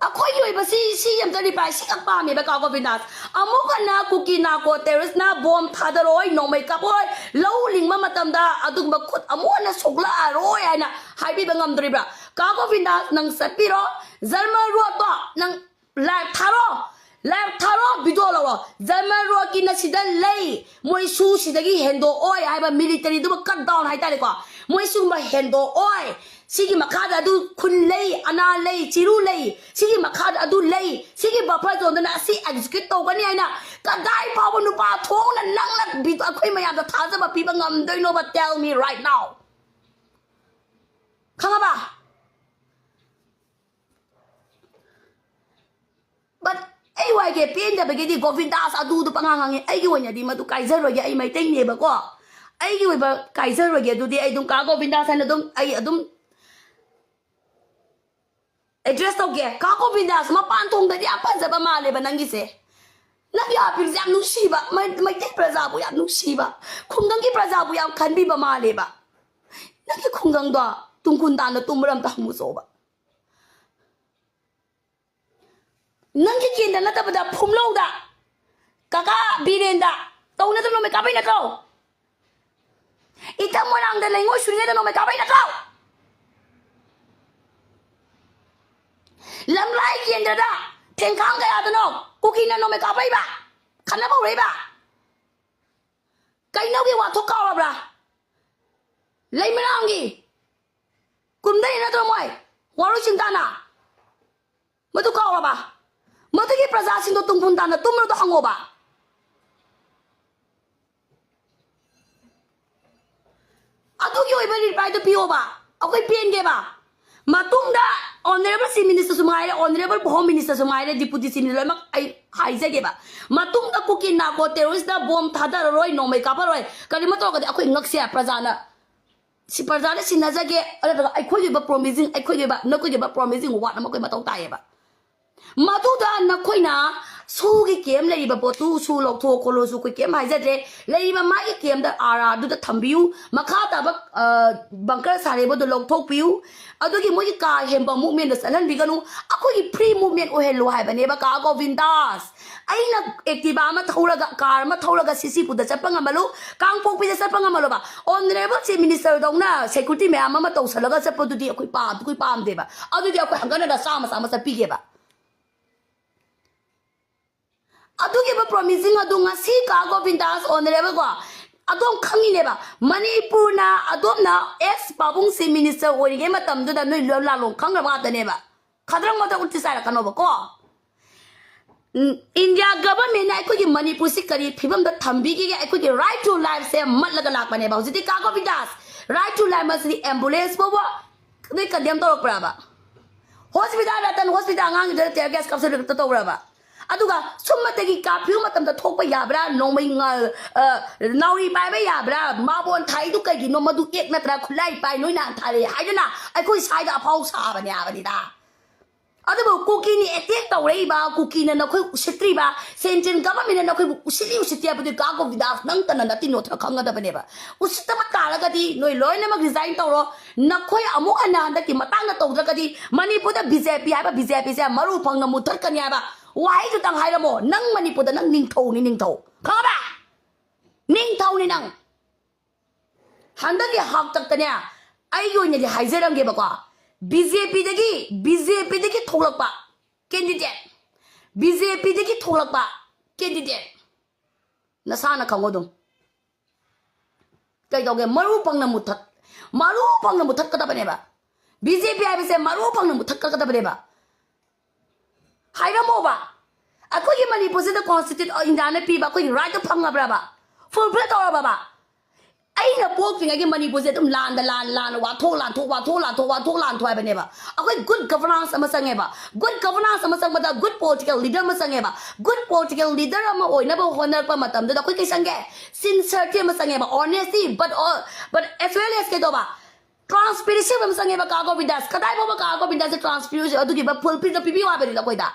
ꯑꯩꯈꯣꯏꯒꯤ ꯑꯣꯏꯕ ꯁꯤ, ꯁꯤ ꯑꯝꯇ reply, ꯁꯤꯈꯛ ꯄꯥꯝꯃꯦꯕ ꯀꯥ ꯒꯣꯕꯤꯟꯗꯥꯁ꯫ ꯑꯃꯨꯛ ꯍꯟꯅ ꯀꯨꯀꯤ ꯅꯥꯀꯣ terrorist ꯅ bomb ꯊꯥꯗꯔꯣꯏ, ꯅꯣꯡꯃꯩ ꯀꯥꯞꯄꯣꯏ, ꯂꯧ ꯂꯤꯡꯕ ꯃꯇꯝꯗ ꯑꯗꯨꯒꯨꯝꯕ ꯈꯨꯠ ꯑꯃꯨꯛ ꯍꯟꯅ ꯁꯣꯛꯂꯛꯑꯔꯣꯏ ꯍꯥꯏꯅ ꯍꯥꯏꯕꯤꯕ ꯉꯝꯗꯣꯔꯤꯕ꯭ꯔꯥ? ꯀꯥ ꯒꯣꯕꯤꯟꯗꯥꯁ, ꯅꯪ ꯆꯠꯄꯤꯔꯣ, German road ꯇꯣ ꯅꯪ live ꯊꯥꯔꯣ, live ꯊꯥꯔꯣ, video ꯂꯧꯔꯣ꯫ German road ꯀꯤ ꯅ ꯁꯤꯗ ꯂꯩ, ꯃꯣꯏꯁꯨ ꯁꯤꯗꯒꯤ ꯍꯦꯟꯗꯣꯛꯑꯣꯏ ꯍꯥꯏꯕ military ꯗꯨꯕꯨ cut down ꯍꯥꯏꯇꯥꯔꯦꯀꯣ, ꯃꯣꯏ ꯁꯤꯒꯨꯝꯕ ꯍꯦꯟꯗꯣꯛꯑꯣꯏ꯫ ꯁꯤꯒꯤ ꯃꯈꯥꯗ ꯑꯗꯨ ꯈꯨꯟ ꯂꯩ, ꯑꯅꯥ ꯂꯩ, ꯆꯤꯔꯨ ꯂꯩ, ꯁꯤꯒꯤ ꯃꯈꯥꯗ ꯑꯗꯨ ꯂꯩ, ꯁꯤꯒꯤ buffer zone ꯗꯅ ꯑꯁꯤ execute ꯇꯧꯒꯅꯤ ꯍꯥꯏꯅ ꯀꯗꯥꯏ ꯐꯥꯎꯕ ꯅꯨꯄꯥ ꯊꯣꯛꯅ ꯅꯪꯅ ꯚꯤ-, ꯑꯩꯈꯣꯏ ꯃꯌꯥꯝꯗ ꯊꯥꯖꯕ ꯄꯤꯕ ꯉꯝꯗꯣꯏꯅꯣꯕ? Tell me right now꯫ ꯈꯪꯉꯕ? But ꯑꯩ ꯋꯥꯏꯒꯦ ꯄꯦꯟꯗꯕꯒꯤꯗꯤ ꯒꯣꯕꯤꯟꯗꯥꯁ ꯑꯗꯨꯗꯨ ꯄꯉꯥꯡ ꯉꯥꯡꯉꯦ꯫ ꯑꯩꯒꯤ ꯑꯣꯏꯅꯗꯤ ꯃꯗꯨ ꯀꯥꯏꯖꯔꯣꯏꯒꯦ, ꯑꯩ ꯃꯩꯇꯩꯅꯦꯕꯀꯣ꯫ ꯑꯩꯒꯤ ꯑꯣꯏꯕ ꯀꯥꯏꯖꯔꯣꯏꯒꯦ꯫ ꯑꯗꯨꯗꯤ ꯑꯩ ꯑꯗꯨꯝ ꯀꯥ ꯒꯣꯕꯤꯟꯗꯥꯁ ꯍꯥꯏꯅ ꯑꯗꯨꯝ, ꯑꯩ ꯑꯗꯨꯝ address ꯇꯧꯒꯦ꯫ ꯀꯥ ꯒꯣꯕꯤꯟꯗꯥꯁ, ꯃꯄꯥꯟ ꯊꯣꯡꯗꯗꯤ ꯌꯥꯝ ꯐꯖꯕ ꯃꯥꯜꯂꯦꯕ ꯅꯪꯒꯤꯁꯦ꯫ ꯅꯪꯒꯤ appeal ꯁꯦ ꯌꯥꯝ ꯅꯨꯡꯁꯤꯕ, ꯃꯩ-, ꯃꯩꯇꯩ ꯄ꯭ꯔꯖꯥꯕꯨ ꯌꯥꯝ ꯅꯨꯡꯁꯤꯕ, ꯈꯨꯡꯒꯪꯒꯤ ꯄ꯭ꯔꯖꯥꯕꯨ ꯌꯥꯝ ꯈꯟꯕꯤꯕ ꯃꯥꯜꯂꯦꯕ꯫ ꯅꯪꯒꯤ ꯈꯨꯡꯒꯪꯗꯣ ꯇꯨꯡ ꯀꯨꯟ ꯇꯥꯅ ꯇꯨꯝꯕ꯭ꯔꯥ ꯑꯝꯇ ꯍꯪꯉꯨꯆꯣꯕ꯫ ꯅꯪꯒꯤ ꯀꯦꯟꯗ꯭ꯔ ꯅꯠꯇꯕꯗ ꯐꯨꯝꯂꯧꯗ, ꯀꯀꯥ ꯕꯤꯔꯦꯟꯗ ꯇꯧꯅꯗ ꯅꯣꯡꯃꯩ ꯀꯥꯞꯄꯩ ꯅꯠꯇ꯭ꯔꯣ? ꯏꯊꯛ ꯃꯣꯏꯔꯥꯡꯗ ꯂꯩꯉꯣꯏ ꯁꯨꯔꯤꯉꯩꯗ ꯅꯣꯡꯃꯩ ꯀꯥꯞꯄꯩ ꯅꯠꯇ꯭ꯔꯣ? ꯂꯝꯂꯥꯏ ꯀꯦꯟꯗ꯭ꯔꯗ ꯊꯦꯡꯈꯥꯡ ꯀꯌꯥꯗꯅꯣ ꯀꯨꯀꯤꯅ ꯅꯣꯡꯃꯩ ꯀꯥꯞꯄꯛꯏꯕ, ꯈꯠꯅꯕ ꯍꯧꯔꯛꯏꯕ? ꯀꯩꯅꯧꯒꯤ ꯋꯥꯊꯣꯛ ꯀꯥꯎꯔꯕ꯭ꯔꯥ? ꯂꯩꯃꯔꯥꯝꯒꯤ ꯀꯨꯝꯗꯩ ꯅꯠꯇ꯭ꯔꯣ ꯃꯣꯏ ꯋꯥꯔꯣꯏ ꯆꯤꯡ ꯇꯥꯅ? ꯃꯗꯨ ꯀꯥꯎꯔꯕ? ꯃꯗꯨꯒꯤ ꯄ꯭ꯔꯖꯥꯁꯤꯡꯗꯣ ꯇꯨꯡꯐꯝ ꯇꯥꯅ ꯇꯨꯝꯃ꯭ꯔꯗꯣ ꯍꯪꯉꯣꯕ꯫ ꯑꯗꯨꯒꯤ ꯑꯣꯏꯕ ꯔꯤꯄ꯭ꯂꯥꯏꯗꯣ ꯄꯤꯌꯣꯕ꯫ ꯑꯩꯈꯣꯏ ꯄꯦꯟꯒꯦꯕ꯫ ꯃꯇꯨꯡꯗ ꯑꯣꯅꯔꯦꯕꯜ ꯆꯤꯐ ꯃꯤꯅꯤꯁꯇꯔꯁꯨ ꯉꯥꯏꯔꯦ, ꯑꯣꯅꯔꯦꯕꯜ ꯍꯣꯝ ꯃꯤꯅꯤꯁꯇꯔꯁꯨ ꯉꯥꯏꯔꯦ, ꯗꯤꯄꯨꯇꯤ ꯆꯤꯐ ꯃꯤꯅꯤꯁꯇꯔ ꯂꯣꯏꯅꯃꯛ ꯑꯩ ꯍꯥꯏꯖꯒꯦꯕ꯫ ꯃꯇꯨꯡꯗ ꯀꯨꯀꯤ ꯅꯥꯀꯣ ꯇꯦꯔꯣꯔꯤꯁꯇ ꯕꯣꯝ ꯊꯥꯗꯔꯔꯣꯏ, ꯅꯣꯡꯃꯩ ꯀꯥꯞꯄꯔꯣꯏ, ꯀꯔꯤꯃ ꯇꯧꯔꯒꯗꯤ ꯑꯩꯈꯣꯏ ꯉꯛꯁꯦ ꯄ꯭ꯔꯖꯥꯅ ꯁꯤ ꯄ꯭ꯔꯖꯥꯗ ꯁꯤꯟꯅꯖꯒꯦ, ꯑꯗꯨꯒ ꯑꯩꯈꯣꯏꯒꯤ ꯑꯣꯏꯕ ꯄ꯭ꯔꯣꯃꯤꯁꯤꯡ, ꯑꯩꯈꯣꯏꯒꯤ ꯑꯣꯏꯕ, ꯅꯈꯣꯏꯒꯤ ꯑꯣꯏꯕ ꯄ꯭ꯔꯣꯃꯤꯁꯤꯡ ꯋꯥꯠ ꯑꯃ ꯑꯩꯈꯣꯏ ꯃꯊꯧ ꯇꯥꯏꯌꯦꯕ꯫ ꯃꯗꯨꯗ ꯅꯈꯣꯏꯅ ꯁꯨꯒꯤ ꯀꯦꯝ ꯂꯩꯔꯤꯕ ꯄꯣꯠꯇꯨ ꯁꯨ ꯂꯧꯊꯣꯛ ꯈꯣꯠꯂꯣꯁꯨ ꯑꯩꯈꯣꯏ ꯀꯦꯝ ꯍꯥꯏꯖꯗ꯭ꯔꯦ꯫ ꯂꯩꯔꯤꯕ ꯃꯥꯒꯤ ꯀꯦꯝꯗ ꯑꯥꯔ ꯑꯥꯔꯗꯨꯗ ꯊꯝꯕꯤꯌꯨ꯫ ꯃꯈꯥ ꯇꯥꯕ, ꯑ, ꯕꯪꯀꯔ ꯁꯥꯔꯤꯕꯗꯨ ꯂꯧꯊꯣꯛꯄꯤꯌꯨ꯫ ꯑꯗꯨꯒꯤ ꯃꯣꯏꯒꯤ ꯀꯥ ꯍꯦꯟꯕ ꯃꯨꯞꯃꯦꯟꯗ ꯆꯠꯍꯟꯕꯤꯒꯅꯨ꯫ ꯑꯩꯈꯣꯏꯒꯤ ꯐ꯭ꯔꯤ ꯃꯨꯞꯃꯦꯟ ꯑꯣꯏꯍꯜꯂꯨ ꯍꯥꯏꯕꯅꯦꯕ ꯀꯥ ꯒꯣꯕꯤꯟꯗꯥꯁ꯫ ꯑꯩꯅ ꯑꯦꯛꯇꯤꯚꯥ ꯑꯃ ꯊꯧꯔꯒ, ꯀꯥꯔ ꯑꯃ ꯊꯧꯔꯒ ꯁꯤꯁꯤꯄꯨꯔꯗ ꯆꯠꯄ ꯉꯝꯍꯜꯂꯨ, ꯀꯥꯡꯄꯣꯛꯄꯤꯗ ꯆꯠꯄ ꯉꯝꯍꯜꯂꯨꯕ꯫ ꯑꯣꯅꯔꯦꯕꯜ ꯆꯤꯐ ꯃꯤꯅꯤꯁꯇꯔꯗꯧꯅ ꯁꯦꯀ꯭ꯌꯨꯔꯤꯇꯤ ꯃꯌꯥꯝ ꯑꯃ ꯇꯧꯁꯜꯂꯒ ꯆꯠꯄꯗꯨꯗꯤ ꯑꯩꯈꯣꯏ ꯄꯥꯝ-, ꯑꯩꯈꯣꯏ ꯄꯥꯝꯗꯦꯕ꯫ ꯑꯗꯨꯗꯤ ꯑꯩꯈꯣꯏ ꯍꯪꯒꯠ ꯍꯟꯗ ꯆꯥꯝꯃ ꯆꯥꯝꯃ ꯆꯠꯄꯤꯒꯦꯕ꯫ ꯑꯗꯨꯒꯤꯕ ꯄ꯭ꯔꯣꯃꯤꯁꯤꯡ ꯑꯗꯨ ꯉꯁꯤ ꯀꯥ ꯒꯣꯕꯤꯟꯗꯥꯁ ꯑꯣꯅꯔꯦꯕꯜ ꯀꯣ, ꯑꯗꯣꯝ ꯈꯪꯉꯤꯅꯦꯕ, ꯃꯅꯤꯄꯨꯔꯅ ꯑꯗꯣꯝꯅ ꯑꯦꯛꯁ ꯄꯥꯕꯨꯡ ꯆꯤꯐ ꯃꯤꯅꯤꯁꯇꯔ ꯑꯣꯏꯔꯤꯉꯩ ꯃꯇꯝꯗꯨꯗ ꯅꯣꯏ ꯂꯣꯏ ꯂꯥꯂꯣꯡ ꯈꯪꯅꯕ ꯉꯥꯛꯇꯅꯦꯕ꯫ ꯈꯗ꯭ꯔꯛ ꯃꯗ꯭ꯔꯛ ꯎꯜꯇꯤ ꯆꯥꯏꯔꯛꯀꯅꯣꯕꯀꯣ꯫ ꯎꯝ, ꯏꯟꯗꯤꯌꯥ ꯒꯚꯔꯟꯃꯦꯟꯅ ꯑꯩꯈꯣꯏꯒꯤ ꯃꯅꯤꯄꯨꯔꯁꯤ ꯀꯔꯤ ꯐꯤꯕꯝꯗ ꯊꯝꯕꯤꯒꯦ, ꯑꯩꯈꯣꯏꯒꯤ right to lifeꯁꯦ ꯃꯠꯂꯒ ꯂꯥꯛꯄꯅꯦꯕ꯫ ꯍꯧꯖꯤꯛꯇꯤ ꯀꯥ ꯒꯣꯕꯤꯟꯗꯥꯁ, right to life ꯑꯁꯤꯗꯤ ambulance ꯐꯥꯎꯕ ꯅꯣꯏ condemn ꯇꯧꯔꯛꯄ꯭ꯔꯕ? ꯍꯣꯁꯄꯤꯇꯥꯜ, ꯔꯇꯟ ꯍꯣꯁꯄꯤꯇꯥꯜ ꯑꯉꯥꯡꯒꯤꯗꯨꯗ tear gas ꯀꯥꯞꯁꯤꯜꯂꯛꯇ ꯇꯧꯔꯕ? ꯑꯗꯨꯒ ꯁꯨꯝꯃꯇꯒꯤ curfew ꯃꯇꯝꯗ ꯊꯣꯛꯄ ꯌꯥꯕ꯭ꯔꯥ? ꯅꯣꯡꯃꯩ ꯉꯥ-, ꯑ, ꯅꯥꯎꯔꯤ ꯄꯥꯏꯕ ꯌꯥꯕ꯭ꯔꯥ? ꯃꯥꯕꯣꯟ ꯊꯥꯏꯗꯨ ꯀꯩꯒꯤꯅꯣ? ꯃꯗꯨ act ꯅꯠꯇ꯭ꯔꯥ? ꯈꯨꯠꯂꯥꯏ ꯄꯥꯏ, ꯅꯣꯏ ꯅꯍꯥꯟ ꯊꯥꯔꯛꯑꯦ ꯍꯥꯏꯗꯨꯅ ꯑꯩꯈꯣꯏ ꯁ꯭ꯋꯥꯏꯗ ꯑꯐꯥꯎ ꯁꯥꯕꯅꯦ ꯍꯥꯏꯕꯅꯤꯗ꯫ ꯑꯗꯨꯕꯨ ꯀꯨꯀꯤꯅ ꯑꯦꯇꯦꯛ ꯇꯧꯔꯛꯏꯕ, ꯀꯨꯀꯤꯅ ꯅꯈꯣꯏ ꯎꯁꯤꯠꯇ꯭ꯔꯤꯕ, ꯁꯦꯟꯇ꯭ꯔꯦꯜ ꯒꯚꯔꯟꯃꯦꯟꯠꯅ ꯅꯈꯣꯏꯕꯨ ꯎꯁꯤꯠꯂꯤ ꯎꯁꯤꯠꯇꯦ ꯍꯥꯏꯕꯗꯨ ꯀꯥ ꯒꯣꯕꯤꯟꯗꯥꯁ ꯅꯪꯇ ꯅꯠꯇꯦ, ꯅꯣꯊꯔ ꯈꯪꯒꯗꯕꯅꯦꯕ꯫ ꯎꯁꯤꯠꯇꯕ ꯇꯥꯔꯒꯗꯤ ꯅꯣꯏ ꯂꯣꯏꯅꯃꯛ ꯔꯤꯖꯥꯏꯟ ꯇꯧꯔꯣ꯫ ꯅꯈꯣꯏ ꯑꯃꯨꯛ ꯍꯟꯅ ꯍꯟꯗꯛꯀꯤ ꯃꯇꯥꯡꯗ ꯇꯧꯗ꯭ꯔꯒꯗꯤ ꯃꯅꯤꯄꯨꯔꯗ ꯕꯤ ꯖꯦ ꯄꯤ ꯍꯥꯏꯕ ꯕꯤ ꯖꯦ ꯄꯤꯁꯦ ꯃꯔꯨ ꯐꯪꯅ ꯃꯨꯠꯊꯠꯀꯅꯤ ꯍꯥꯏꯕ ꯋꯥꯍꯩꯗꯨꯇꯪ ꯍꯥꯏꯔꯝꯃꯣ꯫ ꯅꯪ ꯃꯅꯤꯄꯨꯔꯗ ꯅꯪ ꯅꯤꯡꯊꯧꯅꯤ, ꯅꯤꯡꯊꯧ꯫ ꯈꯪꯉꯕ? ꯅꯤꯡꯊꯧꯅꯤ ꯅꯪ꯫ ꯍꯟꯗꯛꯀꯤ ꯍꯥꯛꯇꯛꯇꯅꯦ, ꯑꯩꯒꯤ ꯑꯣꯏꯅꯗꯤ ꯍꯥꯏꯖꯔꯝꯒꯦꯕꯀꯣ, ꯕꯤ ꯖꯦ ꯄꯤꯗꯒꯤ, ꯕꯤ ꯖꯦ ꯄꯤꯗꯒꯤ ꯊꯣꯛꯂꯛꯄ ꯀꯦꯟꯗꯤꯗꯦꯠ, ꯕꯤ ꯖꯦ ꯄꯤꯗꯒꯤ ꯊꯣꯛꯂꯛꯄ ꯀꯦꯟꯗꯤꯗꯦꯠ, ꯅꯁꯥꯅ ꯈꯪꯉꯣ ꯑꯗꯨꯝ꯫ ꯀꯩꯗꯧꯒꯦ? ꯃꯔꯨ ꯐꯪꯅ ꯃꯨꯠꯊꯠ, ꯃꯔꯨ ꯐꯪꯅ ꯃꯨꯠꯊꯠꯀꯗꯕꯅꯦꯕ꯫ ꯕꯤ ꯖꯦ ꯄꯤ ꯍꯥꯏꯕꯁꯦ ꯃꯔꯨ ꯐꯪꯅ ꯃꯨꯠꯊꯠꯀꯗꯕꯅꯦꯕ꯫ ꯍꯥꯏꯔꯝꯃꯣꯕ꯫ ꯑꯩꯈꯣꯏꯒꯤ ꯃꯅꯤꯄꯨꯔꯁꯤꯗ ꯀꯣꯟꯁꯇꯤꯇ꯭ꯌꯨ-, ꯏꯟꯗꯤꯌꯥꯅ ꯄꯤꯕ ꯑꯩꯈꯣꯏꯒꯤ ꯔꯥꯏꯠꯇꯣ ꯐꯪꯉꯕ꯭ꯔꯕ? ꯐꯨꯜꯐꯤꯜ ꯇꯧꯔꯕꯕ? ꯑꯩꯅ ꯄꯣꯛꯇ꯭ꯔꯤꯉꯩꯒꯤ ꯃꯅꯤꯄꯨꯔꯁꯦ ꯑꯗꯨꯝ ꯂꯥꯟꯗ ꯂꯥꯟ, ꯂꯥꯟ, ꯋꯥꯊꯣꯛ ꯂꯥꯟꯊꯣꯛ, ꯋꯥꯊꯣꯛ ꯂꯥꯟꯊꯣꯛ, ꯋꯥꯊꯣꯛ ꯂꯥꯟꯊꯣꯛ ꯍꯥꯏꯕꯅꯦꯕ꯫ ꯑꯩꯈꯣꯏ ꯒꯨꯗ ꯒꯚꯔꯅꯥꯟꯁ ꯑꯃ ꯆꯪꯉꯦꯕ꯫ ꯒꯨꯗ ꯒꯚꯔꯅꯥꯟꯁ ꯑꯃ ꯆꯪꯕꯗ ꯒꯨꯗ ꯄꯣꯂꯤꯇꯤꯀꯦꯜ ꯂꯤꯗꯔ ꯑꯃ ꯆꯪꯉꯦꯕ꯫ ꯒꯨꯗ ꯄꯣꯂꯤꯇꯤꯀꯦꯜ ꯂꯤꯗꯔ ꯑꯃ ꯑꯣꯏꯅꯕ ꯍꯣꯠꯅꯔꯛꯄ ꯃꯇꯝꯗꯨꯗ ꯑꯩꯈꯣꯏ ꯀꯩ ꯆꯪꯒꯦ? ꯁꯤꯟꯁꯔꯇꯤ ꯑꯃ ꯆꯪꯉꯦꯕ, honesty, but, but as well as ꯀꯩꯗꯧꯕ? ꯇ꯭ꯔꯥꯟꯁꯄꯦꯔꯦꯟꯁꯤ ꯑꯃ ꯆꯪꯉꯦꯕ ꯀꯥ ꯒꯣꯕꯤꯟꯗꯥꯁ꯫ ꯀꯗꯥꯏ ꯐꯥꯎꯕ ꯀꯥ ꯒꯣꯕꯤꯟꯗꯥꯁꯁꯦ ꯇ꯭ꯔꯥꯟꯁꯄꯦꯔꯦꯟꯁꯤ ꯑꯗꯨꯒꯤ ꯐꯨꯜꯐꯤꯜꯗ ꯄꯤꯕꯤꯌꯨ ꯍꯥꯏꯕꯅꯤꯗ ꯑꯩꯈꯣꯏꯗ?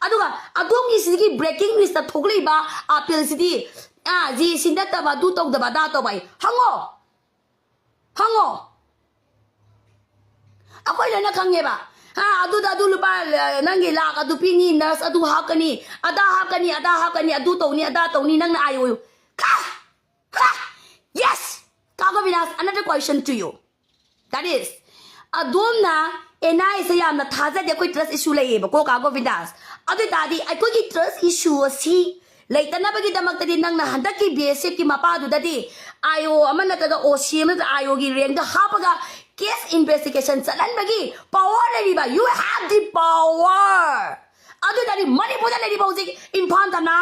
ꯑꯗꯨꯒ ꯑꯗꯣꯝꯒꯤ ꯁꯤꯒꯤ ꯕ꯭ꯔꯦꯀꯤꯡ ꯅ꯭ꯌꯨꯁꯇ ꯊꯣꯛꯂꯛꯏꯕ ꯑꯥꯄꯤꯜꯁꯤꯗꯤ, ꯑꯥ, ꯖꯤ ꯁꯤ ꯅꯠꯇꯕ, ꯑꯗꯨ ꯇꯧꯗꯕ, ꯑꯗꯥ ꯇꯧꯕ ꯍꯥꯏ꯫ ꯍꯪꯉꯣ꯫ ꯍꯪꯉꯣ꯫ ꯑꯩꯈꯣꯏ ꯂꯣꯏꯅ ꯈꯪꯉꯦꯕ꯫ ꯑꯥ, ꯑꯗꯨꯗ ꯑꯗꯨ ꯂꯨꯄꯥ, ꯑ, ꯅꯪꯒꯤ ꯂꯥꯛ ꯑꯗꯨ ꯄꯤꯅꯤ, ꯅꯔꯁ ꯑꯗꯨ ꯍꯥꯞꯀꯅꯤ, ꯑꯗꯥ ꯍꯥꯞꯀꯅꯤ, ꯑꯗꯥ ꯍꯥꯞꯀꯅꯤ, ꯑꯗꯨ ꯇꯧꯅꯤ, ꯑꯗꯥ ꯇꯧꯅꯤ, ꯅꯪꯅ ꯑꯥꯏ ꯑꯣꯏꯌꯨ꯫ ꯀꯥ! ꯀꯥ! Yes! ꯀꯥ Gobindas, another question to you. That is, ꯑꯗꯣꯝꯅ ꯑꯦꯟ ꯑꯥꯏ ꯑꯦꯁꯦ ꯌꯥꯝꯅ ꯊꯥꯖꯗꯦ, ꯑꯩꯈꯣꯏ ꯇ꯭ꯔꯁ ꯏꯁꯨ ꯂꯩꯌꯦꯕꯀꯣ, ꯀꯥ ꯒꯣꯕꯤꯟꯗꯥꯁ꯫ ꯑꯗꯨ ꯑꯣꯏ ꯇꯥꯔꯗꯤ ꯑꯩꯈꯣꯏꯒꯤ ꯇ꯭ꯔꯁ ꯏꯁꯨ ꯑꯁꯤ ꯂꯩꯇꯅꯕꯒꯤꯗꯃꯛꯇꯗꯤ ꯅꯪꯅ ꯍꯟꯗꯛꯀꯤ ꯕꯤ ꯑꯦꯁ ꯑꯦꯐꯀꯤ ꯃꯄꯥꯗꯨꯗꯗꯤ ꯑꯥꯏ ꯑꯣ ꯑꯃ ꯅꯠꯇ꯭ꯔꯒ ꯑꯣ ꯁꯤ ꯑꯃ ꯅꯠꯇ꯭ꯔꯒ ꯑꯥꯏ ꯑꯣꯒꯤ ꯔꯦꯡꯗ ꯍꯥꯞꯄꯒ ꯀꯦꯁ ꯏꯟꯚꯦꯁꯇꯤꯒꯦꯁꯟ ꯆꯠꯍꯟꯕꯒꯤ ꯄꯋꯥꯔ ꯂꯩꯔꯤꯕ, you have the power꯫ ꯑꯗꯨ ꯑꯣꯏ ꯇꯥꯔꯗꯤ ꯃꯅꯤꯄꯨꯔꯗ ꯂꯩꯔꯤꯕ ꯍꯧꯖꯤꯛ ꯏꯝꯐꯥꯜ ꯊꯥꯅ,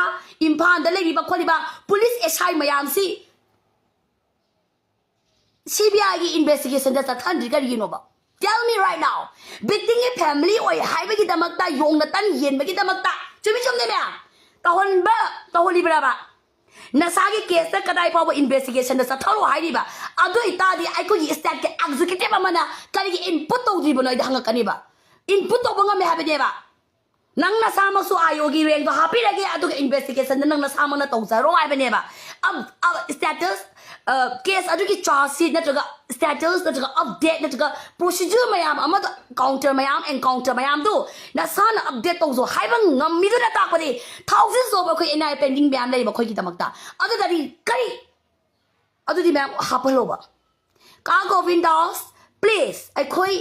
ꯏꯝꯐꯥꯜꯗ ꯂꯩꯔꯤꯕ ꯈꯣꯠꯂꯤꯕ ꯄꯨꯂꯤꯁ ꯑꯦꯁ ꯑꯥꯏ ꯃꯌꯥꯝꯁꯤ ꯁꯤ ꯕꯤ ꯑꯥꯏꯒꯤ ꯏꯟꯚꯦꯁꯇꯤꯒꯦꯁꯟꯗ ꯆꯠꯊꯍꯟꯗ꯭ꯔꯤ ꯀꯔꯤꯒꯤꯅꯣꯕ? Tell me right now. ꯕꯤꯛꯇꯤꯝꯒꯤ ꯐꯦꯃꯤꯂꯤ ꯑꯣꯏ ꯍꯥꯏꯕꯒꯤꯗꯃꯛꯇ, ꯌꯣꯡꯅ ꯇꯟ ꯌꯦꯟꯕꯒꯤꯗꯃꯛꯇ, ꯆꯨꯝꯃꯤ ꯆꯨꯝꯗꯦꯅꯦ? ꯇꯧꯍꯟꯕ, ꯇꯧꯍꯜꯂꯤꯕ꯭ꯔꯕ? ꯅꯁꯥꯒꯤ ꯀꯦꯁꯇ ꯀꯗꯥꯏ ꯐꯥꯎꯕ ꯏꯟꯚꯦꯁꯇꯤꯒꯦꯁꯟꯗ ꯆꯠꯊꯔꯣ ꯍꯥꯏꯔꯤꯕ? ꯑꯗꯨ ꯑꯣꯏꯇꯥꯔꯗꯤ ꯑꯩꯈꯣꯏꯒꯤ ꯁ꯭ꯇꯦꯠꯀꯤ ꯑꯦꯛꯖꯤꯀ꯭ꯌꯨꯇꯤꯚ ꯑꯃꯅ ꯀꯔꯤꯒꯤ ꯏꯟꯄꯨꯠ ꯇꯧꯗ꯭ꯔꯤꯕꯅꯣ ꯑꯩꯗꯤ ꯍꯪꯉꯛꯀꯅꯤꯕ꯫ input ꯇꯧꯕ ꯉꯝꯃꯦ ꯍꯥꯏꯕꯅꯦꯕ꯫ ꯅꯪ ꯅꯁꯥꯃꯛꯁꯨ ꯑꯥꯏ ꯑꯣꯒꯤ ꯔꯦꯡꯗꯣ ꯍꯥꯞꯄꯤꯔꯒꯦ, ꯑꯗꯨꯒ ꯏꯟꯚꯦꯁꯇꯤꯒꯦꯁꯟꯗ ꯅꯪ ꯅꯁꯥꯃꯛꯅ ꯇꯧꯖꯔꯣ ꯍꯥꯏꯕꯅꯦꯕ꯫ ꯁ꯭ꯇꯦꯇꯁ, ꯀꯦꯁ ꯑꯗꯨꯒꯤ ꯆꯥꯔꯖ ꯁꯤꯠ ꯅꯠꯇ꯭ꯔꯒ ꯁ꯭ꯇꯦꯇꯁ ꯅꯠꯇ꯭ꯔꯒ ꯑꯞꯗꯦꯠ ꯅꯠꯇ꯭ꯔꯒ ꯄ꯭ꯔꯣꯁꯤꯖꯔ ꯃꯌꯥꯝ ꯑꯃꯗ, ꯀꯥꯎꯟꯇꯔ ꯃꯌꯥꯝ, ꯑꯦꯟꯀꯥꯎꯟꯇꯔ ꯃꯌꯥꯝꯗꯨ ꯅꯁꯥꯅ ꯑꯞꯗꯦꯠ ꯇꯧꯖꯧ ꯍꯥꯏꯕ ꯉꯝꯃꯤꯗꯨꯅ ꯇꯥꯛꯄꯗꯤ thousands of ꯑꯩꯈꯣꯏ ꯑꯦꯟ ꯑꯥꯏ ꯑꯦ ꯄꯦꯟꯗꯤꯡ ꯃꯌꯥꯝ ꯂꯩꯕ ꯑꯩꯈꯣꯏꯒꯤꯗꯃꯛꯇ꯫ ꯑꯗꯨꯗꯗꯤ ꯀꯔꯤ ꯑꯗꯨꯗꯤ ꯃꯌꯥꯝ ꯍꯥꯞꯍꯜꯂꯣꯕ꯫ ꯀꯥ ꯒꯣꯕꯤꯟꯗꯥꯁ, ꯄ꯭ꯂꯤꯖ, ꯑꯩꯈꯣꯏ,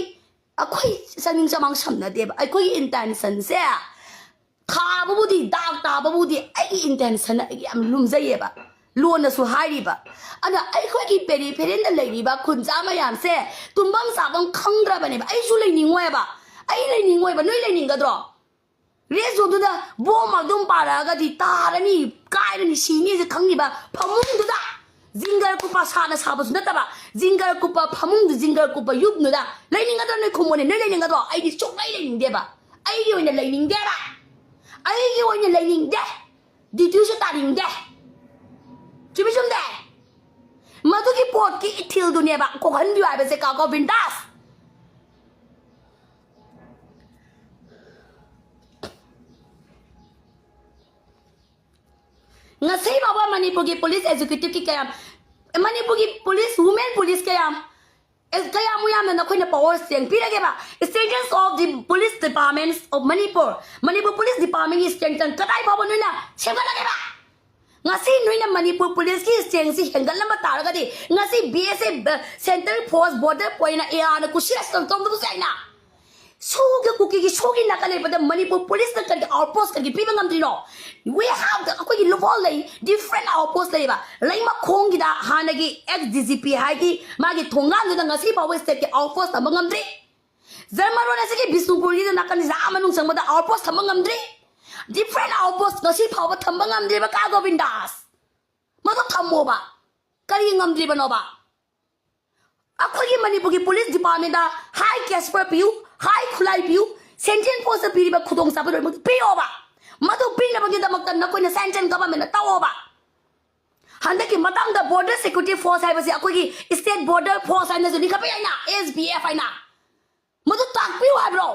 ꯑꯩꯈꯣꯏ ꯆꯥꯅꯤꯡ ꯆꯃꯥꯡ ꯁꯝꯅꯗꯦꯕ꯫ ꯑꯩꯈꯣꯏꯒꯤ ꯏꯟꯇꯦꯟꯁꯟꯁꯦ ꯊꯥꯕꯕꯨꯗꯤ, ꯗꯥꯛ ꯇꯥꯕꯕꯨꯗꯤ ꯑꯩꯒꯤ ꯏꯟꯇꯦꯟꯁꯟ ꯑꯩꯒꯤ ꯌꯥꯝ ꯂꯨꯝꯖꯩꯌꯦꯕ, ꯂꯣꯟꯅꯁꯨ ꯍꯥꯏꯔꯤꯕ꯫ ꯑꯗ ꯑꯩꯈꯣꯏꯒꯤ ꯄꯦꯔꯤꯐꯦꯔꯦꯜꯗ ꯂꯩꯔꯤꯕ ꯈꯨꯟꯖꯥ ꯃꯌꯥꯝꯁꯦ ꯇꯨꯝꯐꯝ ꯆꯥꯐꯝ ꯈꯪꯗ꯭ꯔꯕꯅꯦꯕ꯫ ꯑꯩꯁꯨ ꯂꯩꯅꯤꯡꯉꯣꯏꯕ, ꯑꯩ ꯂꯩꯅꯤꯡꯉꯣꯏꯕ, ꯅꯣꯏ ꯂꯩꯅꯤꯡꯒꯗ꯭ꯔꯣ? ꯔꯦꯁ ꯖꯣꯟꯗꯨꯗ ꯕꯣꯝ ꯑꯗꯨꯝ ꯄꯥꯜꯂꯛꯑꯒꯗꯤ ꯇꯥꯔꯅꯤ, ꯀꯥꯏꯔꯅꯤ, ꯁꯤꯅꯤꯁꯦ ꯈꯪꯉꯤꯕ ꯐꯃꯨꯡꯗꯨꯗ, ꯖꯤꯡꯒꯔ ꯀꯨꯞꯄ ꯁꯥꯅ ꯁꯥꯕꯁꯨ ꯅꯠꯇꯕ, ꯖꯤꯡꯒꯔ ꯀꯨꯞꯄ ꯐꯃꯨꯡꯗꯨ, ꯖꯤꯡꯒꯔ ꯀꯨꯞꯄ ꯌꯨꯝꯗꯨꯗ ꯂꯩꯅꯤꯡꯒꯗ꯭ꯔꯣ? ꯅꯣꯏ ꯈꯨꯝꯃꯣꯅꯦ, ꯅꯣꯏ ꯂꯩꯅꯤꯡꯒꯗ꯭ꯔꯣ? ꯑꯩꯗꯤ ꯁꯨꯡꯂꯩ ꯂꯩꯅꯤꯡꯗꯦꯕ꯫ ꯑꯩꯒꯤ ꯑꯣꯏꯅ ꯂꯩꯅꯤꯡꯗꯦꯕ꯫ ꯑꯩꯒꯤ ꯑꯣꯏꯅ ꯂꯩꯅꯤꯡꯗꯦ꯫ ꯗ꯭ꯌꯨꯇꯤꯁꯨ ꯇꯥꯅꯤꯡꯗꯦ꯫ ꯆꯨꯝꯃꯤ ꯆꯨꯝꯗꯦ? ꯃꯗꯨꯒꯤ ꯄꯣꯠꯀꯤ ꯏꯊꯤꯜꯗꯨꯅꯦꯕ ꯀꯣꯛꯍꯟꯕꯤꯌꯨ ꯍꯥꯏꯕꯁꯦ, ꯀꯥ ꯒꯣꯕꯤꯟꯗꯥꯁ꯫ ꯉꯁꯤ ꯐꯥꯎꯕ ꯃꯅꯤꯄꯨꯔꯒꯤ ꯄꯨꯂꯤꯁ ꯑꯦꯛꯖꯤꯀ꯭ꯌꯨꯇꯤꯚꯀꯤ ꯀꯌꯥꯝ, ꯃꯅꯤꯄꯨꯔꯒꯤ ꯄꯨꯂꯤꯁ, ꯋꯨꯃꯦꯟ ꯄꯨꯂꯤꯁ ꯀꯌꯥꯝ, ꯑꯦ, ꯀꯌꯥꯝ ꯌꯥꯝꯅ ꯅꯈꯣꯏꯅ ꯄꯋꯥꯔ ꯁ꯭ꯇ꯭ꯔꯦꯡ ꯄꯤꯔꯒꯦꯕ? Strength of the Police Departments of Manipur, Manipur police ꯗꯤꯄꯥꯔꯠꯃꯦꯟꯒꯤ ꯁ꯭ꯇ꯭ꯔꯦꯡ ꯀꯗꯥꯏ ꯐꯥꯎꯕ ꯅꯣꯏꯅ ꯁꯦꯝꯒꯠꯂꯒꯦꯕ? ꯉꯁꯤ ꯅꯣꯏꯅ ꯃꯅꯤꯄꯨꯔ ꯄꯨꯂꯤꯁꯀꯤ ꯁ꯭ꯇ꯭ꯔꯦꯡꯁꯤ ꯍꯦꯟꯒꯠꯂꯝꯕ ꯇꯥꯔꯒꯗꯤ ꯉꯁꯤ ꯕꯤ ꯑꯦꯁ ꯑꯦꯐ, ꯁꯦꯟꯇ꯭ꯔꯦꯜ ꯐꯣꯔꯁ, ꯕꯣꯔꯗꯔ ꯄꯣꯏꯟꯅ ꯑꯦ ꯑꯥꯔꯅ ꯀꯨꯁꯤꯔꯁ ꯇꯧꯔꯝꯗꯕꯁꯨ ꯌꯥꯏꯅ꯫ ꯁꯣꯒ ꯀꯨꯀꯤꯒꯤ ꯁꯣꯒꯤ ꯅꯥꯀꯜ ꯂꯩꯕꯗ ꯃꯅꯤꯄꯨꯔ ꯄꯨꯂꯤꯁꯅ ꯀꯔꯤꯒꯤ ꯑꯥꯎꯠꯄꯣꯁ ꯀꯔꯤꯒꯤ ꯄꯤꯕ ꯉꯝꯗ꯭ꯔꯤꯅꯣ? We have the, ꯑꯩꯈꯣꯏꯒꯤ ꯂꯨꯐꯥꯎ ꯂꯩ, ꯗꯤꯐ꯭ꯔꯦꯟ ꯑꯥꯎꯠꯄꯣꯁ ꯂꯩꯌꯦꯕ꯫ ꯂꯩꯃꯈꯣꯡꯒꯤꯗ ꯍꯥꯟꯅꯒꯤ ꯑꯦꯛꯁ ꯗꯤ ꯖꯤ ꯄꯤ ꯍꯥꯏꯒꯤ ꯃꯥꯒꯤ ꯊꯣꯡꯒꯥꯟꯗꯨꯗ ꯉꯁꯤ ꯐꯥꯎꯕ ꯁ꯭ꯇꯦꯠꯀꯤ ꯑꯥꯎꯠꯄꯣꯁ ꯊꯝꯕ ꯉꯝꯗ꯭ꯔꯤ꯫ ꯖꯔꯃꯔꯣꯟ ꯑꯁꯤꯒꯤ ꯕꯤꯁꯅꯨꯄꯨꯔꯒꯤꯗ ꯅꯥꯀꯟꯁꯤꯗ ꯑꯥ ꯃꯅꯨꯡ ꯆꯪꯕꯗ ꯑꯥꯎꯠꯄꯣꯁ ꯊꯝꯕ ꯉꯝꯗ꯭ꯔꯤ꯫ ꯗꯤꯐ꯭ꯔꯦꯟ ꯑꯥꯎꯠꯄꯣꯁ ꯉꯁꯤ ꯐꯥꯎꯕ ꯊꯝꯕ ꯉꯝꯗ꯭ꯔꯤꯕ ꯀꯥ ꯒꯣꯕꯤꯟꯗꯥꯁ꯫ ꯃꯗꯨ ꯊꯝꯃꯣꯕ꯫ ꯀꯔꯤ ꯉꯝꯗ꯭ꯔꯤꯕꯅꯣꯕ? ꯑꯩꯈꯣꯏꯒꯤ ꯃꯅꯤꯄꯨꯔꯒꯤ ꯄꯨꯂꯤꯁ ꯗꯤꯄꯥꯔꯠꯃꯦꯟꯗ ꯍꯥꯏ ꯀꯦꯁꯄꯔ ꯄꯤꯌꯨ, ꯍꯥꯏ ꯈꯨꯠꯂꯥꯏ ꯄꯤꯌꯨ, ꯁꯦꯟꯇ꯭ꯔꯦꯜ ꯐꯣꯔꯁꯇ ꯄꯤꯔꯤꯕ ꯈꯨꯗꯣꯡꯆꯥꯕ ꯂꯣꯏꯅꯃꯛ ꯄꯤꯌꯣꯕ꯫ ꯃꯗꯨ ꯄꯤꯅꯕꯒꯤꯗꯃꯛꯇ ꯅꯈꯣꯏꯅ ꯁꯦꯟꯇ꯭ꯔꯦꯜ ꯒꯚꯔꯟꯃꯦꯟꯠꯅ ꯇꯧꯑꯣꯕ꯫ ꯍꯟꯗꯛꯀꯤ ꯃꯇꯥꯡꯗ ꯕꯣꯔꯗꯔ ꯁꯦꯀ꯭ꯌꯨꯔꯤꯇꯤ ꯐꯣꯔꯁ ꯍꯥꯏꯕꯁꯤ ꯑꯩꯈꯣꯏꯒꯤ ꯁ꯭ꯇꯦꯠ ꯕꯣꯔꯗꯔ ꯐꯣꯔꯁ ꯍꯥꯏꯅꯁꯨ ꯂꯤꯡꯈꯠꯄ ꯌꯥꯏꯅ, ꯑꯦꯁ ꯕꯤ ꯑꯦꯐ ꯍꯥꯏꯅ꯫ ꯃꯗꯨ ꯇꯥꯛꯄꯤꯌꯨ ꯍꯥꯏꯕ꯭ꯔꯣ?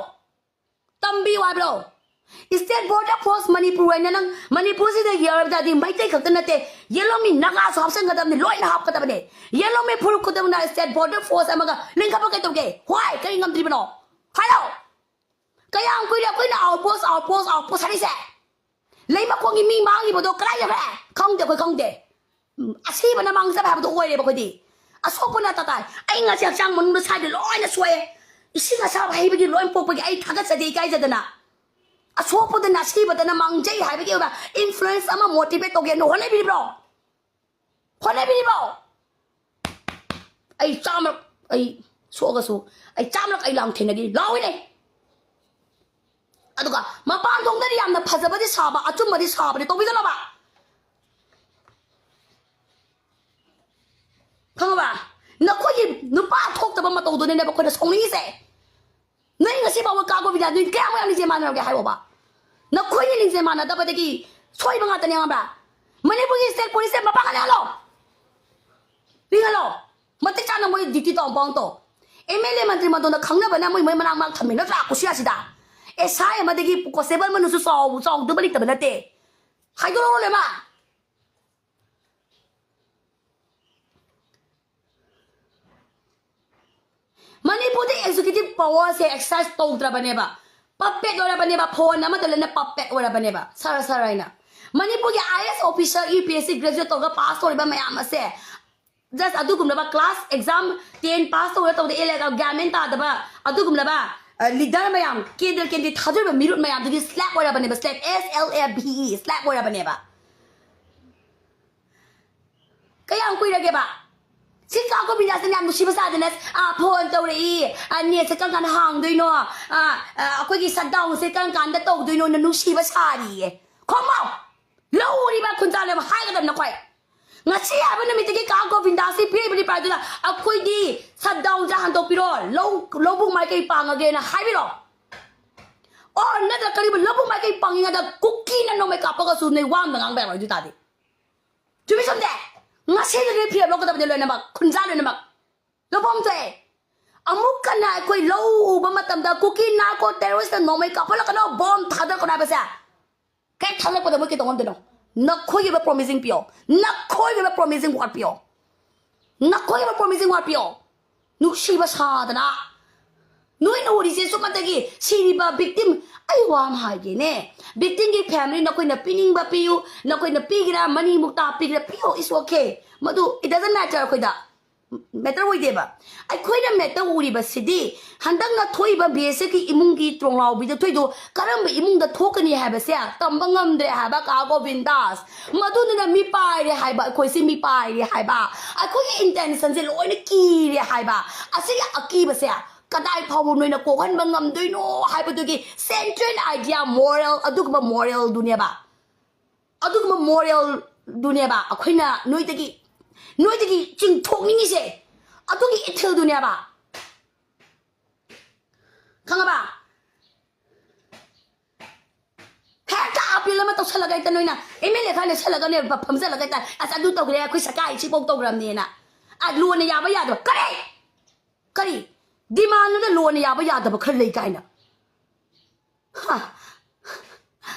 ꯇꯝꯕꯤꯌꯨ ꯍꯥꯏꯕ꯭ꯔꯣ? State Border Force ꯃꯅꯤꯄꯨꯔ ꯑꯣꯏꯅ ꯅꯪ ꯃꯅꯤꯄꯨꯔꯁꯤꯗ ꯌꯧꯔꯕ ꯇꯥꯔꯗꯤ ꯃꯩꯇꯩ ꯈꯛꯇ ꯅꯠꯇꯦ, ꯌꯦꯂꯣꯃꯤ ꯅꯥꯒꯥꯁꯨ ꯍꯥꯞꯆꯤꯟꯒꯗꯕꯅꯤ, ꯂꯣꯏꯅ ꯍꯥꯞꯀꯗꯕꯅꯦ꯫ ꯌꯦꯂꯣꯃꯤ ꯐꯨꯔꯨꯞ ꯈꯨꯗꯤꯡꯃꯛꯅ State Border Force ꯑꯃꯒ ꯂꯤꯡꯈꯠꯄ ꯀꯩꯗꯧꯒꯦ? Why? ꯀꯔꯤ ꯉꯝꯗ꯭ꯔꯤꯕꯅꯣ? ꯍꯥꯏꯔꯣ꯫ ꯀꯌꯥꯝ ꯀꯨꯏꯔꯦ ꯑꯩꯈꯣꯏꯅ outpost, outpost, outpost ꯍꯥꯏꯔꯤꯁꯦ? ꯂꯩꯃꯈꯣꯡꯒꯤ ꯃꯤ ꯃꯥꯡꯈꯤꯕꯗꯣ ꯀꯗꯥꯏ ꯌꯧꯈ꯭ꯔꯦ? ꯈꯪꯗꯦ, ꯑꯩꯈꯣꯏ ꯈꯪꯗꯦ꯫ ꯎꯝ, ꯑꯁꯤꯕꯅ ꯃꯥꯡꯖꯕ ꯍꯥꯏꯕꯗꯣ ꯑꯣꯏꯔꯦꯕ ꯑꯩꯈꯣꯏꯗꯤ꯫ ꯑꯁꯣꯛꯄꯅ ꯇꯇꯥꯏ꯫ ꯑꯩ ꯉꯁꯤ ꯍꯛꯆꯥꯡ ꯃꯅꯨꯡꯗ ꯁ꯭ꯋꯥꯏꯗ ꯂꯣꯏꯅ ꯁꯣꯛꯑꯦ꯫ ꯏꯁꯤꯡ ꯑꯁꯥꯕ ꯍꯩꯕꯒꯤ ꯂꯣꯏ ꯄꯣꯛꯄꯒꯤ ꯑꯩ ꯊꯥꯒꯠꯆꯗꯦ, ꯏꯀꯥꯏꯖꯗꯅ꯫ ꯑꯁꯣꯛꯄꯗꯅ, ꯑꯁꯤꯕꯗꯅ ꯃꯥꯡꯖꯩ ꯍꯥꯏꯕꯒꯤ ꯑꯣꯏꯕ influence ꯑꯃ motivate ꯇꯧꯒꯦꯅ ꯍꯣꯠꯅꯕꯤꯔꯤꯕ꯭ꯔꯣ? ꯍꯣꯠꯅꯕꯤꯔꯤꯕ꯭ꯔꯣ? ꯑꯩ ꯆꯥꯝꯃꯔꯛ, ꯑꯩ ꯁꯣꯛꯑꯒꯁꯨ, ꯑꯩ ꯆꯥꯝꯃꯔꯛ ꯑꯩ ꯂꯥꯡ ꯊꯦꯡꯅꯈꯤ, ꯂꯥꯎꯏꯅꯦ꯫ ꯑꯗꯨꯒ ꯃꯄꯥꯟ ꯊꯣꯡꯗꯗꯤ ꯌꯥꯝꯅ ꯐꯖꯕꯗꯤ ꯁꯥꯕ, ꯑꯆꯨꯝꯕꯗꯤ ꯁꯥꯕꯗꯤ ꯇꯧꯕꯤꯒꯅꯣꯕ꯫ ꯈꯪꯉꯕ? ꯅꯈꯣꯏꯒꯤ ꯅꯨꯄꯥ ꯊꯣꯛꯇꯕ ꯃꯇꯧꯗꯨꯅꯅꯦꯕ ꯑꯩꯈꯣꯏꯅ ꯁꯥꯎꯅꯤꯡꯉꯤꯁꯦ꯫ ꯅꯣꯏ ꯉꯁꯤ ꯐꯥꯎꯕ ꯀꯥ ꯒꯣꯕꯤꯟꯗ ꯅꯣꯏ ꯀꯌꯥꯃꯨꯛ ꯌꯥꯝ ꯂꯤꯡꯖꯦꯜ ꯃꯥꯟꯅꯔꯒꯦ ꯍꯥꯏꯔꯣꯕ? ꯅꯈꯣꯏꯒꯤ ꯂꯤꯡꯖꯦꯜ ꯃꯥꯟꯅꯗꯕꯗꯒꯤ ꯁꯣꯏꯕ ꯉꯥꯛꯇꯅꯦ, ꯈꯪꯕ꯭ꯔꯥ? ꯃꯅꯤꯄꯨꯔꯒꯤ state police ꯁꯦ ꯃꯄꯥꯡꯒꯜ ꯂꯩꯍꯜꯂꯣ꯫ ꯂꯤꯡꯍꯜꯂꯣ꯫ ꯃꯇꯤꯛ ꯆꯥꯅ ꯃꯣꯏ duty ꯇꯧ, ꯄꯥꯎ ꯇꯧ꯫ MLA ꯃꯟꯇ꯭ꯔꯤ ꯃꯟꯗꯣꯟꯗ ꯈꯪꯅꯕꯅ ꯃꯣꯏ, ꯃꯣꯏ ꯃꯅꯥꯛ ꯃꯅꯥꯛ ꯊꯝꯃꯤ ꯅꯠꯇ꯭ꯔꯥ? ꯀꯨꯁꯤꯌꯥꯁꯤꯗ꯫ SI ꯑꯃꯗꯒꯤ constable ꯑꯃꯅꯁꯨ ꯆꯥꯎ-, ꯆꯥꯎꯗꯕ ꯂꯩꯇꯕ ꯅꯠꯇꯦ꯫ ꯍꯥꯏꯗꯣꯔꯛꯑꯣ ꯂꯣꯏꯃꯛ꯫ ꯃꯅꯤꯄꯨꯔꯗ executive power ꯁꯦ exercise ꯇꯧꯗ꯭ꯔꯕꯅꯦꯕ, puppet ꯑꯣꯏꯔꯕꯅꯦꯕ, phone ꯑꯃꯗ ꯂꯣꯏꯅ puppet ꯑꯣꯏꯔꯕꯅꯦꯕ, ꯁꯔ ꯁꯔ ꯍꯥꯏꯅ꯫ ꯃꯅꯤꯄꯨꯔꯒꯤ IAS officer, UPSC graduate ꯇꯧꯔꯒ pass ꯇꯧꯔꯤꯕ ꯃꯌꯥꯝ ꯑꯁꯦ just ꯑꯗꯨꯒꯨꯝꯂꯕ class exam ten pass ꯇꯧꯔ ꯇꯧꯗ ꯑꯦꯂꯦꯒ ꯒ꯭ꯌꯥꯟ ꯃꯦꯟ ꯇꯥꯗꯕ ꯑꯗꯨꯒꯨꯝꯂꯕ, ꯑ, leader ꯃꯌꯥꯝ, ꯀꯦꯟꯗ꯭ꯔ ꯀꯦꯟꯗ꯭ꯔ ꯊꯥꯗꯣꯔꯤꯕ ꯃꯤꯔꯨꯠ ꯃꯌꯥꯝꯗꯨꯒꯤ slave ꯑꯣꯏꯔꯕꯅꯦꯕ, slave, S L A V E, slave ꯑꯣꯏꯔꯕꯅꯦꯕ꯫ ꯀꯌꯥꯝ ꯀꯨꯏꯔꯒꯦꯕ? ꯁꯤ ꯀꯥ ꯒꯣꯕꯤꯟꯗꯥꯁꯤꯅ ꯌꯥꯝ ꯅꯨꯡꯁꯤꯕ ꯁꯥꯗꯅ, ꯑꯥ, phone ꯇꯧꯔꯛꯏ, ꯑꯥ, net ꯁꯦ ꯀꯔꯝ ꯀꯥꯟꯗ ꯍꯥꯡꯗꯣꯏꯅꯣ, ꯑꯥ, ꯑꯥ, ꯑꯩꯈꯣꯏꯒꯤ shutdown ꯁꯦ ꯀꯔꯝ ꯀꯥꯟꯗ ꯇꯧꯗꯣꯏꯅꯣꯅ ꯅꯨꯡꯁꯤꯕ ꯁꯥꯔꯤꯌꯦ꯫ ꯈꯣꯡꯃꯣ! ꯂꯧꯔꯤꯕ ꯈꯨꯟꯖꯥꯅꯦꯕ ꯍꯥꯏꯒꯗꯕ ꯅꯈꯣꯏ꯫ ꯉꯁꯤ ꯍꯥꯏꯕ ꯅꯨꯃꯤꯠꯇꯒꯤ ꯀꯥ ꯒꯣꯕꯤꯟꯗꯥꯁꯤ ꯄꯤꯔꯤꯕ reply ꯗꯨꯅ ꯑꯩꯈꯣꯏꯗꯤ shutdown ꯁꯦ ꯍꯟꯗꯣꯛꯄꯤꯔꯣ, ꯂꯧ, ꯂꯧꯕꯨꯛ ꯃꯥꯏꯀꯩ ꯄꯥꯡꯉꯒꯦꯅ ꯍꯥꯏꯕꯤꯔꯣ꯫ Or ꯅꯠꯇ꯭ꯔ ꯀꯔꯤꯒꯨꯝꯕ ꯂꯧꯕꯨꯛ ꯃꯥꯏꯀꯩ ꯄꯥꯡꯉꯤꯉꯩꯗ ꯀꯨꯀꯤꯅ ꯅꯣꯡꯃꯩ ꯀꯥꯞꯄꯒꯁꯨ ꯅꯣꯏ ꯋꯥ ꯑꯝꯇ ꯉꯥꯡꯕ ꯌꯥꯔꯣꯏ ꯑꯗꯨ ꯇꯥꯔꯗꯤ꯫ ꯆꯨꯝꯃꯤ ꯆꯨꯝꯗꯦ? ꯉꯁꯤꯗꯒꯤ ꯐꯤꯔꯦꯞ ꯂꯧꯒꯗꯕꯅꯤ ꯂꯣꯏꯅꯃꯛ, ꯈꯨꯟꯖꯥ ꯂꯣꯏꯅꯃꯛ꯫ ꯂꯧꯐꯝ ꯊꯣꯛꯑꯦ꯫ ꯑꯃꯨꯛ ꯀꯟꯅ ꯑꯩꯈꯣꯏ ꯂꯧ ꯎꯕ ꯃꯇꯝꯗ ꯀꯨꯀꯤ ꯅꯥꯔꯀꯣ ꯇꯦꯔꯣꯔꯤꯁꯇ ꯅꯣꯡꯃꯩ ꯀꯥꯞꯍꯜꯂꯛꯀꯅꯣ, ꯕꯣꯝ ꯊꯥꯗꯔꯛꯀꯅꯣ ꯍꯥꯏꯕꯁꯦ ꯀꯩ ꯊꯥꯗꯔꯛꯄꯗ ꯃꯣꯏ ꯀꯩꯗꯧ ꯉꯝꯗꯣꯏꯅꯣ? ꯅꯈꯣꯏꯒꯤ ꯑꯣꯏꯕ ꯄ꯭ꯔꯣꯃꯤꯁꯤꯡ ꯄꯤꯌꯣ, ꯅꯈꯣꯏꯒꯤ ꯑꯣꯏꯕ ꯄ꯭ꯔꯣꯃꯤꯁꯤꯡ ꯋꯥꯠꯄꯤꯌꯣ, ꯅꯈꯣꯏꯒꯤ ꯑꯣꯏꯕ ꯄ꯭ꯔꯣꯃꯤꯁꯤꯡ ꯋꯥꯠꯄꯤꯌꯣ꯫ ꯅꯨꯡꯁꯤꯕ ꯁꯥꯗꯅ ꯅꯣꯏꯅ ꯎꯔꯤꯁꯦ ꯁꯨꯞꯅꯇꯒꯤ ꯁꯤꯔꯤꯕ ꯕꯤꯛꯇꯤꯝ꯫ ꯑꯩ ꯋꯥ ꯑꯃ ꯍꯥꯏꯒꯦꯅꯦ, ꯕꯤꯛꯇꯤꯝꯒꯤ ꯐꯦꯃꯤꯂꯤ ꯅꯈꯣꯏꯅ ꯄꯤꯅꯤꯡꯕ ꯄꯤꯌꯨ, ꯅꯈꯣꯏꯅ ꯄꯤꯒꯦꯔꯥ ꯃꯅꯤ ꯃꯨꯛꯇꯥ ꯄꯤꯒꯦꯔꯥ ꯄꯤꯌꯣ, ꯏꯁ ꯑꯣꯀꯦ, ꯃꯗꯨ it doesn't matter ꯑꯩꯈꯣꯏꯗ꯫ ꯃꯦꯇꯔ ꯑꯣꯏꯗꯦꯕ꯫ ꯑꯩꯈꯣꯏꯅ ꯃꯦꯇꯔ ꯎꯔꯤꯕꯁꯤꯗꯤ ꯍꯟꯗꯛꯅ ꯊꯣꯛꯏꯕ ꯕꯤ ꯑꯦꯁ ꯑꯦꯐꯀꯤ ꯏꯃꯨꯡꯒꯤ ꯇ꯭ꯔꯣꯡꯂꯥꯎꯕꯤꯗ ꯊꯣꯛꯏꯗꯣ ꯀꯔꯝꯕ ꯏꯃꯨꯡꯗ ꯊꯣꯛꯀꯅꯤ ꯍꯥꯏꯕꯁꯦ ꯇꯝꯕ ꯉꯝꯗ꯭ꯔꯦ ꯍꯥꯏꯕ ꯀꯥ ꯒꯣꯕꯤꯟꯗꯥꯁ꯫ ꯃꯗꯨꯗꯨꯅ ꯃꯤ ꯄꯥꯏꯔꯦ ꯍꯥꯏꯕ, ꯑꯩꯈꯣꯏꯁꯦ ꯃꯤ ꯄꯥꯏꯔꯦ ꯍꯥꯏꯕ, ꯑꯩꯈꯣꯏꯒꯤ ꯏꯟꯇꯦꯟꯁꯟꯁꯦ ꯂꯣꯏꯅ ꯀꯤꯔꯦ ꯍꯥꯏꯕ꯫ ꯑꯁꯤꯒꯤ ꯑꯀꯤꯕꯁꯦ ꯀꯗꯥꯏ ꯐꯥꯎꯕ ꯅꯣꯏꯅ ꯀꯣꯛꯍꯟꯕ ꯉꯝꯗꯣꯏꯅꯣ ꯍꯥꯏꯕꯗꯨꯒꯤ ꯁꯦꯟꯇ꯭ꯔꯦꯜ ꯑꯥꯏꯗꯤꯌꯥ ꯃꯣꯔꯦꯜ, ꯑꯗꯨꯒꯨꯝꯕ ꯃꯣꯔꯦꯜꯗꯨꯅꯦꯕ, ꯑꯗꯨꯒꯨꯝꯕ ꯃꯣꯔꯦꯜꯗꯨꯅꯦꯕ ꯑꯩꯈꯣꯏꯅ ꯅꯣꯏꯗꯒꯤ, ꯅꯣꯏꯗꯒꯤ ꯆꯤꯡꯊꯣꯛꯅꯤꯡꯉꯤꯁꯦ, ꯑꯗꯨꯒꯤ ꯏꯊꯤꯜꯗꯨꯅꯦꯕ꯫ ꯈꯪꯉꯕ? ꯍꯦꯛꯇ ꯑꯄꯤꯜ ꯑꯃ ꯇꯧꯁꯜꯂꯒ ꯍꯦꯛꯇ ꯅꯣꯏꯅ ꯑꯦꯝ ꯑꯦꯜ ꯑꯦ ꯈꯔ ꯂꯦꯞꯁꯜꯂꯒꯅꯦ ꯐꯝꯖꯜꯂꯒ ꯍꯦꯛꯇ ꯑꯁ ꯑꯗꯨ ꯇꯧꯈ꯭ꯔꯦ, ꯑꯩꯈꯣꯏ ꯁꯔꯀꯥꯔ ꯁꯤꯐꯥꯎ ꯇꯧꯈ꯭ꯔꯕꯅꯦꯅ꯫ ꯑ, ꯂꯣꯟꯅ ꯌꯥꯕ ꯌꯥꯗꯕ ꯀꯔꯤ? ꯀꯔꯤ? ꯗꯤꯃꯥꯟꯗꯨꯗ ꯂꯣꯟꯅ ꯌꯥꯕ ꯌꯥꯗꯕ ꯈꯔ ꯂꯩ ꯀꯥꯏꯅ꯫ ꯍꯥ?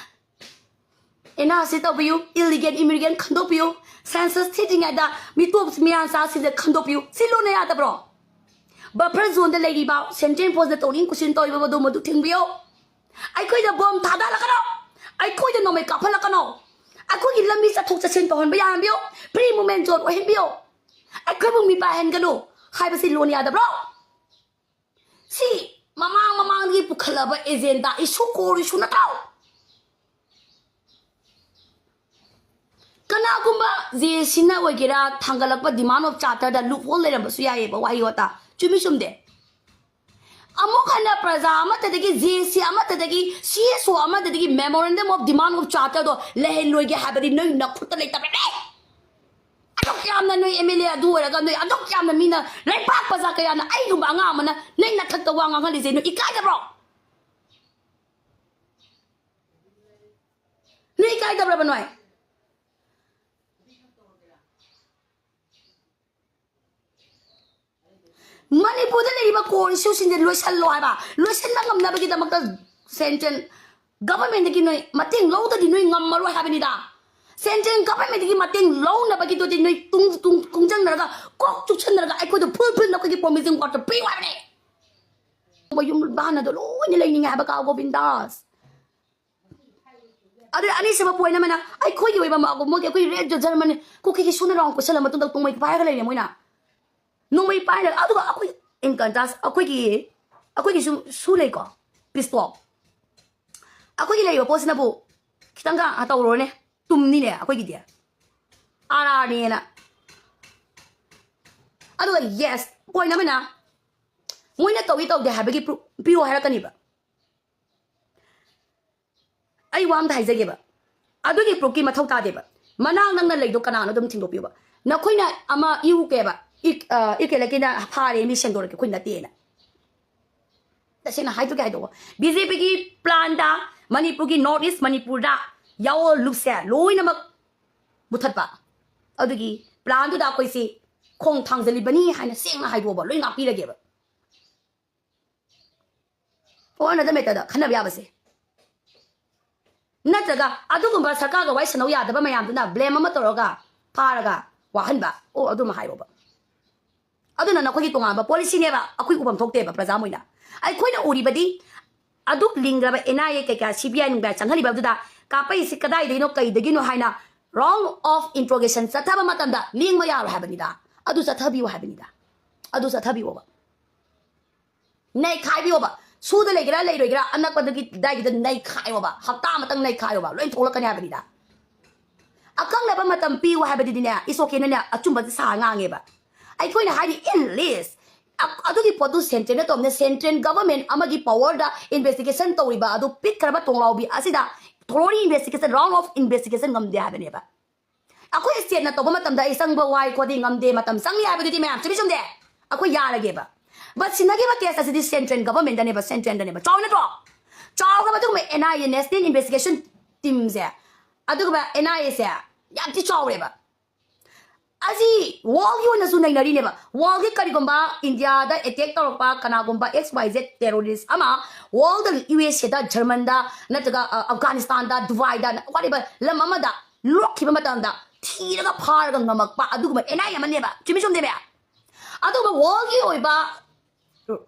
ꯑꯦꯟ ꯑꯥꯔ ꯁꯤ ꯇꯧꯕꯤꯌꯨ, ꯏꯂꯤꯒꯦꯜ ꯏꯃꯤꯒ꯭ꯔꯦꯟ ꯈꯟꯗꯣꯛꯄꯤꯌꯨ, ꯁꯦꯟꯁꯁ ꯊꯤꯗ꯭ꯔꯤꯉꯩꯗ ꯃꯤꯇꯣꯞ ꯃꯤꯌꯥꯟꯆꯥꯁꯤꯡꯁꯦ ꯈꯟꯗꯣꯛꯄꯤꯌꯨ꯫ ꯁꯤ ꯂꯣꯟꯅ ꯌꯥꯗꯕ꯭ꯔꯣ? ꯕꯐꯔ ꯖꯣꯟꯗ ꯂꯩꯔꯤꯕ ꯁꯦꯟꯇ꯭ꯔꯦꯜ ꯐꯣꯔꯁꯅ ꯇꯧꯅꯤꯡ ꯀꯨꯁꯤꯟ ꯇꯧꯔꯤꯕ ꯃꯗꯨ ꯃꯗꯨ ꯊꯤꯡꯕꯤꯌꯨ꯫ ꯑꯩꯈꯣꯏꯗ ꯕꯣꯝ ꯊꯥꯗꯔꯛꯀꯅꯣ, ꯑꯩꯈꯣꯏꯗ ꯅꯣꯡꯃꯩ ꯀꯥꯞꯍꯜꯂꯛꯀꯅꯣ, ꯑꯩꯈꯣꯏꯒꯤ ꯂꯝꯕꯤ ꯆꯠꯊꯣꯛ ꯆꯠꯁꯤꯟ ꯇꯧꯍꯟꯕ ꯌꯥꯍꯟꯕꯤꯌꯨ꯫ ꯐ꯭ꯔꯤ ꯃꯨꯚꯃꯦꯟ ꯖꯣꯟ ꯑꯣꯏꯍꯟꯕꯤꯌꯨ꯫ ꯑꯩꯈꯣꯏꯕꯨ ꯃꯤꯄꯥꯏꯍꯟꯒꯅꯨ ꯍꯥꯏꯕꯁꯤ ꯂꯣꯟ ꯌꯥꯗꯕ꯭ꯔꯣ? ꯁꯤ ꯃꯃꯥꯡ ꯃꯃꯥꯡꯗꯒꯤ ꯄꯨꯈꯠꯂꯕ ꯑꯦꯖꯦꯟꯗꯥ ꯏꯁꯨ ꯀꯣꯔ ꯏꯁꯨ ꯅꯠꯇ꯭ꯔꯣ? ꯀꯅꯥꯒꯨꯝꯕ ꯖꯦ ꯑꯦ ꯁꯤꯅ ꯑꯣꯏꯒꯦꯔꯥ ꯊꯥꯡꯒꯠꯂꯛꯄ ꯗꯤꯃꯥꯟ ꯑꯣꯐ ꯆꯥꯔꯇꯔꯗ ꯂꯨꯞ ꯍꯣꯜ ꯂꯩꯔꯝꯕꯁꯨ ꯌꯥꯏꯌꯦꯕ, ꯋꯥꯍꯩ ꯋꯥꯇꯥ꯫ ꯆꯨꯝꯃꯤ ꯆꯨꯝꯗꯦ? ꯑꯃꯨꯛ ꯍꯟꯅ ꯄ꯭ꯔꯖꯥ ꯑꯃꯠꯇꯗꯒꯤ, ꯖꯦ ꯑꯦ ꯁꯤ ꯑꯃꯠꯇꯗꯒꯤ, ꯁꯤ ꯑꯦꯁ ꯑꯣ ꯑꯃꯠꯇꯗꯒꯤ memorandum of demand of charterꯗꯣ ꯂꯩꯍꯜꯂꯣꯏꯒꯦ ꯍꯥꯏꯕꯗꯤ ꯅꯣꯏ ꯅꯈꯨꯠꯇ ꯂꯩꯇꯕꯅꯦ꯫ ꯑꯗꯨꯛ ꯌꯥꯝꯅ ꯅꯣꯏ ꯑꯦꯝ ꯑꯦꯜ ꯑꯦ ꯑꯗꯨ ꯑꯣꯏꯔꯒ ꯅꯣꯏ ꯑꯗꯨꯛ ꯌꯥꯝꯅ ꯃꯤꯅ ꯂꯩꯄꯥꯛ ꯄ꯭ꯔꯖꯥ ꯀꯌꯥꯅ ꯑꯩꯒꯨꯝꯕ ꯑꯉꯥꯡ ꯑꯃꯅ ꯅꯣꯏ ꯅꯊꯛꯇ ꯋꯥ ꯉꯥꯡꯍꯜꯂꯤꯁꯦ ꯅꯣꯏ ꯏꯀꯥꯏꯗꯕ꯭ꯔꯣ? ꯅꯣꯏ ꯏꯀꯥꯏꯗꯕ꯭ꯔꯕ ꯅꯣꯏ? ꯃꯅꯤꯄꯨꯔꯗ ꯂꯩꯔꯤꯕ ꯀꯣꯔ ꯏꯁꯨꯁꯤꯡꯁꯦ ꯂꯣꯏꯁꯜꯂꯣ ꯍꯥꯏꯕ꯫ ꯂꯣꯏꯁꯤꯟꯕ ꯉꯝꯅꯕꯒꯤꯗꯃꯛꯇ ꯁꯦꯟꯇ꯭ꯔꯦꯜ ꯒꯚꯔꯟꯃꯦꯟꯗꯒꯤ ꯅꯣꯏ ꯃꯇꯦꯡ ꯂꯧꯗꯗꯤ ꯅꯣꯏ ꯉꯝꯃꯔꯣꯏ ꯍꯥꯏꯕꯅꯤꯗ꯫ ꯁꯦꯟꯇ꯭ꯔꯦꯜ ꯒꯚꯔꯟꯃꯦꯟꯗꯒꯤ ꯃꯇꯦꯡ ꯂꯧꯅꯕꯒꯤꯗꯨꯗꯤ ꯅꯣꯏ ꯇꯨꯡ ꯇꯨꯡ ꯇꯨꯡꯁꯤꯟꯅꯔꯒ, ꯀꯣꯛ ꯆꯨꯞꯁꯟꯅꯔꯒ ꯑꯩꯈꯣꯏꯗ ꯐꯨꯜ ꯐꯨꯜ ꯅꯈꯣꯏꯒꯤ ꯄ꯭ꯔꯣꯃꯤꯁꯤꯡ ꯋꯥꯔꯗꯇꯣ ꯄꯤꯌꯨ ꯍꯥꯏꯕꯅꯦ꯫ ꯌꯨꯝ ꯚꯥꯟꯅꯗꯣ ꯂꯣꯏꯅ ꯂꯩꯅꯤꯡꯉꯦ ꯍꯥꯏꯕ ꯀꯥ ꯒꯣꯕꯤꯟꯗꯥꯁ꯫ ꯑꯗꯨ ꯑꯅꯤꯁꯨꯕ ꯄꯣꯏꯟ ꯑꯃꯅ ꯑꯩꯈꯣꯏꯒꯤ ꯑꯣꯏꯕ ꯃꯥꯒꯨꯝꯕꯒꯤ ꯑꯩꯈꯣꯏ ꯔꯦꯠ ꯖꯔꯃꯅꯤ ꯀꯨꯀꯤꯒꯤ ꯁꯨꯅ ꯔꯥꯎꯟ ꯀꯣꯏꯁꯜꯂ ꯃꯇꯨꯡꯗ ꯅꯣꯡꯃꯩ ꯄꯥꯏꯔꯒ ꯂꯩꯔꯦ ꯃꯣꯏꯅ꯫ ꯅꯣꯡꯃꯩ ꯄꯥꯏꯔꯒ, ꯑꯗꯨꯒ ꯑꯩꯈꯣꯏ, ꯏꯟ ꯀꯟꯇ꯭ꯔꯥꯁ, ꯑꯩꯈꯣꯏꯒꯤ, ꯑꯩꯈꯣꯏꯒꯤꯁꯨ ꯁꯨ ꯂꯩꯀꯣ, ꯄꯤꯁꯇꯣꯜ꯫ ꯑꯩꯈꯣꯏꯒꯤ ꯂꯩꯔꯤꯕ ꯄꯣꯠꯁꯤꯅꯕꯨ ꯈꯤꯇꯪꯒ ꯇꯧꯔꯨꯔꯅꯦ, ꯇꯨꯝꯅꯤꯅꯦ ꯑꯩꯈꯣꯏꯒꯤꯗꯤ꯫ ꯑꯥꯔ ꯑꯥꯔꯅꯦꯅ꯫ ꯑꯗꯨꯒ ꯌꯦꯁ, ꯄꯣꯏꯟ ꯑꯃꯅ ꯃꯣꯏꯅ ꯇꯧꯏ ꯇꯧꯗꯦ ꯍꯥꯏꯕꯒꯤ ꯄ꯭ꯔꯨꯐ ꯄꯤꯌꯨ ꯍꯥꯏꯔꯛꯀꯅꯤꯕ꯫ ꯑꯩ ꯋꯥ ꯑꯝꯇ ꯍꯥꯏꯖꯒꯦꯕ, ꯑꯗꯨꯒꯤ ꯄ꯭ꯔꯨꯐꯀꯤ ꯃꯊꯧ ꯇꯥꯗꯦꯕ꯫ ꯃꯅꯥꯛ ꯅꯪꯅ ꯂꯩꯗꯣ ꯀꯅꯥꯅꯣ ꯑꯗꯨꯝ ꯊꯤꯟꯗꯣꯛꯄꯤꯌꯨꯕ꯫ ꯅꯈꯣꯏꯅ ꯑꯃ ꯏꯎ ꯀꯦꯕ, ꯏꯛ-, ꯑ, ꯏꯀꯦꯂꯀꯤꯅ ꯐꯥꯔꯦ, ꯃꯤ ꯁꯦꯡꯗꯣꯔꯛꯀꯦ, ꯑꯩꯈꯣꯏ ꯅꯠꯇꯦꯅ꯫ ꯇꯁꯦꯡꯅ ꯍꯥꯏꯗꯣꯛꯀꯦ ꯍꯥꯏꯗꯣꯛꯑꯣ, ꯕꯤ ꯖꯦ ꯄꯤꯒꯤ ꯄ꯭ꯂꯥꯟꯗ ꯃꯅꯤꯄꯨꯔꯒꯤ ꯅꯣꯔꯠ ꯏꯁ ꯃꯅꯤꯄꯨꯔꯗ ꯌꯥꯑꯣꯜ ꯂꯨꯞꯁꯦ ꯂꯣꯏꯅꯃꯛ ꯃꯨꯊꯠꯄ꯫ ꯑꯗꯨꯒꯤ ꯄ꯭ꯂꯥꯟꯗꯨꯗ ꯑꯩꯈꯣꯏꯁꯤ ꯈꯣꯡ ꯊꯥꯡꯖꯜꯂꯤꯕꯅꯤ ꯍꯥꯏꯅ ꯁꯦꯡꯅ ꯍꯥꯏꯗꯣꯛꯑꯕ, ꯂꯣꯏ ꯉꯥꯛꯄꯤꯔꯒꯦꯕ꯫ ꯑꯣ, ꯑꯅꯗ ꯃꯦꯇꯔꯗ ꯈꯟꯅꯕ ꯌꯥꯕꯁꯦ꯫ ꯅꯠꯇ꯭ꯔꯒ ꯑꯗꯨꯒꯨꯝꯕ ꯁꯔꯀꯥꯔꯒ ꯋꯥꯔꯤ ꯁꯥꯟꯅꯧ ꯌꯥꯗꯕ ꯃꯌꯥꯝꯗꯨꯅ ꯕ꯭ꯂꯦꯝ ꯑꯃ ꯇꯧꯔꯒ ꯐꯥꯔꯒ ꯋꯥꯍꯟꯕ, ꯑꯣ, ꯑꯗꯨꯃ ꯍꯥꯏꯔꯣꯕ꯫ ꯑꯗꯨꯅ ꯅꯈꯣꯏꯒꯤ ꯇꯣꯉꯥꯟꯕ ꯄꯣꯂꯤꯁꯤꯅꯦꯕ, ꯑꯩꯈꯣꯏ ꯎꯐꯝ ꯊꯣꯛꯇꯦꯕ ꯄ꯭ꯔꯖꯥ ꯑꯣꯏꯅ꯫ ꯑꯩꯈꯣꯏꯅ ꯎꯔꯤꯕꯗꯤ ꯑꯗꯨꯛ ꯂꯤꯡꯈ꯭ꯔꯕ ꯑꯦꯟ ꯑꯥꯏ ꯑꯦ ꯀꯩꯀꯥ ꯁꯤ ꯕꯤ ꯑꯥꯏ ꯅꯨꯡꯕꯥꯏ ꯆꯪꯍꯜꯂꯤꯕ ꯑꯗꯨꯗ ꯀꯥꯞꯄꯛꯏꯁꯤ ꯀꯗꯥꯏꯗꯒꯤꯅꯣ ꯀꯩꯗꯒꯤꯅꯣ ꯍꯥꯏꯅ ꯔꯥꯎꯟ ꯑꯣꯐ ꯏꯟꯇ꯭ꯔꯣꯒꯦꯁꯟ ꯆꯠꯊꯕ ꯃꯇꯝꯗ ꯂꯦꯡꯕ ꯌꯥꯔꯣꯏ ꯍꯥꯏꯕꯅꯤꯗ꯫ ꯑꯗꯨ ꯆꯠꯊꯕꯤꯌꯨ ꯍꯥꯏꯕꯅꯤꯗ꯫ ꯑꯗꯨ ꯆꯠꯊꯕꯤꯌꯣꯕ꯫ ꯅꯩꯈꯥꯏꯕꯤꯌꯣꯕ꯫ ꯁꯨꯗ ꯂꯩꯒꯦꯔꯥ ꯂꯩꯔꯣꯏꯒꯦꯔꯥ, ꯑꯅꯛꯄꯗꯒꯤ ꯑꯗꯥꯏꯒꯤꯗ ꯅꯩꯈꯥꯏꯌꯣꯕ꯫ ꯍꯞꯇꯥ ꯑꯃꯇꯪ ꯅꯩꯈꯥꯏꯌꯣꯕ꯫ ꯂꯣꯏ ꯊꯣꯛꯂꯛꯀꯅꯤ ꯍꯥꯏꯕꯅꯤꯗ꯫ ꯑꯀꯛꯅꯕ ꯃꯇꯝ ꯄꯤꯌꯨ ꯍꯥꯏꯕꯗꯨꯗꯤꯅꯦ, ꯏꯁꯣꯀꯦꯅꯅꯦ ꯑꯆꯨꯝꯕꯁꯦ ꯁꯥ ꯉꯥꯡꯉꯦꯕ꯫ ꯑꯩꯈꯣꯏꯅ ꯍꯥꯏꯗꯤ in least, ꯑ-, ꯑꯗꯨꯒꯤ ꯄꯣꯠꯇꯨ ꯁꯦꯟꯇ꯭ꯔꯦꯜꯅ ꯇꯧꯕꯅ, ꯁꯦꯟꯇ꯭ꯔꯦꯜ ꯒꯚꯔꯟꯃꯦꯟ ꯑꯃꯒꯤ ꯄꯋꯔꯗ ꯏꯟꯚꯦꯁꯇꯤꯒꯦꯁꯟ ꯇꯧꯔꯤꯕ ꯑꯗꯨ ꯄꯤꯛꯈ꯭ꯔꯕ ꯊꯣꯡꯂꯥꯎꯕꯤ ꯑꯁꯤꯗ ꯊꯣꯔꯣꯂꯤ ꯏꯟꯚꯦꯁꯇꯤꯒꯦꯁꯟ, ꯔꯥꯎꯟ ꯑꯣꯐ ꯏꯟꯚꯦꯁꯇꯤꯒꯦꯁꯟ ꯉꯝꯗꯦ ꯍꯥꯏꯕꯅꯦꯕ꯫ ꯑꯩꯈꯣꯏ ꯁ꯭ꯇꯦꯠꯅ ꯇꯧꯕ ꯃꯇꯝꯗ ꯑꯩ ꯆꯪꯕ ꯋꯥꯏ ꯈꯣꯠꯂꯤ ꯉꯝꯗꯦ, ꯃꯇꯝ ꯆꯪꯉꯤ ꯍꯥꯏꯕꯗꯨꯗꯤ ꯃꯌꯥꯝ ꯆꯨꯝꯃꯤ ꯆꯨꯝꯗꯦ? ꯑꯩꯈꯣꯏ ꯌꯥꯔꯒꯦꯕ꯫ But ꯁꯤꯟꯅꯈꯤꯕ ꯀꯦꯁ ꯑꯁꯤꯗꯤ ꯁꯦꯟꯇ꯭ꯔꯦꯜ ꯒꯚꯔꯟꯃꯦꯟꯗꯅꯦꯕ, ꯁꯦꯟꯇ꯭ꯔꯦꯜꯗꯅꯦꯕ꯫ ꯆꯥꯎ ꯅꯠꯇ꯭ꯔꯣ? ꯆꯥꯎꯈ꯭ꯔꯕ ꯑꯗꯨꯒꯨꯝꯕ N I A, national investigation ꯇꯤꯝꯁꯦ, ꯑꯗꯨꯒꯨꯝꯕ ꯑꯦꯟ ꯑꯥꯏ ꯑꯦꯁꯦ ꯌꯥꯝ ꯊꯤ ꯆꯥꯎꯔꯦꯕ꯫ ꯑꯁꯤ ꯋꯥꯔꯜꯒꯤ ꯑꯣꯏꯅꯁꯨ ꯅꯩꯅꯔꯤꯅꯦꯕ꯫ ꯋꯥꯔꯜꯒꯤ ꯀꯔꯤꯒꯨꯝꯕ ꯏꯟꯗꯤꯌꯥꯗ ꯑꯦꯇꯦꯛ ꯇꯧꯔꯛꯄ ꯀꯅꯥꯒꯨꯝꯕ X Y Z terrorist ꯑꯃ ꯋꯥꯔꯜꯗ, ꯌꯨ ꯑꯦꯁ ꯑꯦꯗ, ꯖꯔꯃꯟꯗ, ꯅꯠꯇ꯭ꯔꯒ ꯑ, ꯑꯐꯒꯥꯅꯤꯁꯇꯥꯟꯗ, ꯗꯨꯕꯥꯏꯗ, whatever ꯂꯝ ꯑꯃꯗ ꯂꯣꯛꯈꯤꯕ ꯃꯇꯝꯗ ꯊꯤꯔꯒ ꯐꯥꯔꯒ ꯉꯝꯃꯛꯄ ꯑꯗꯨꯒꯨꯝꯕ ꯑꯦꯟ ꯑꯥꯏ ꯑꯦ ꯑꯃꯅꯦꯕ꯫ ꯆꯨꯝꯃꯤ ꯆꯨꯝꯗꯦꯕ? ꯑꯗꯨꯒ ꯋꯥꯔꯜꯒꯤ ꯑꯣꯏꯕ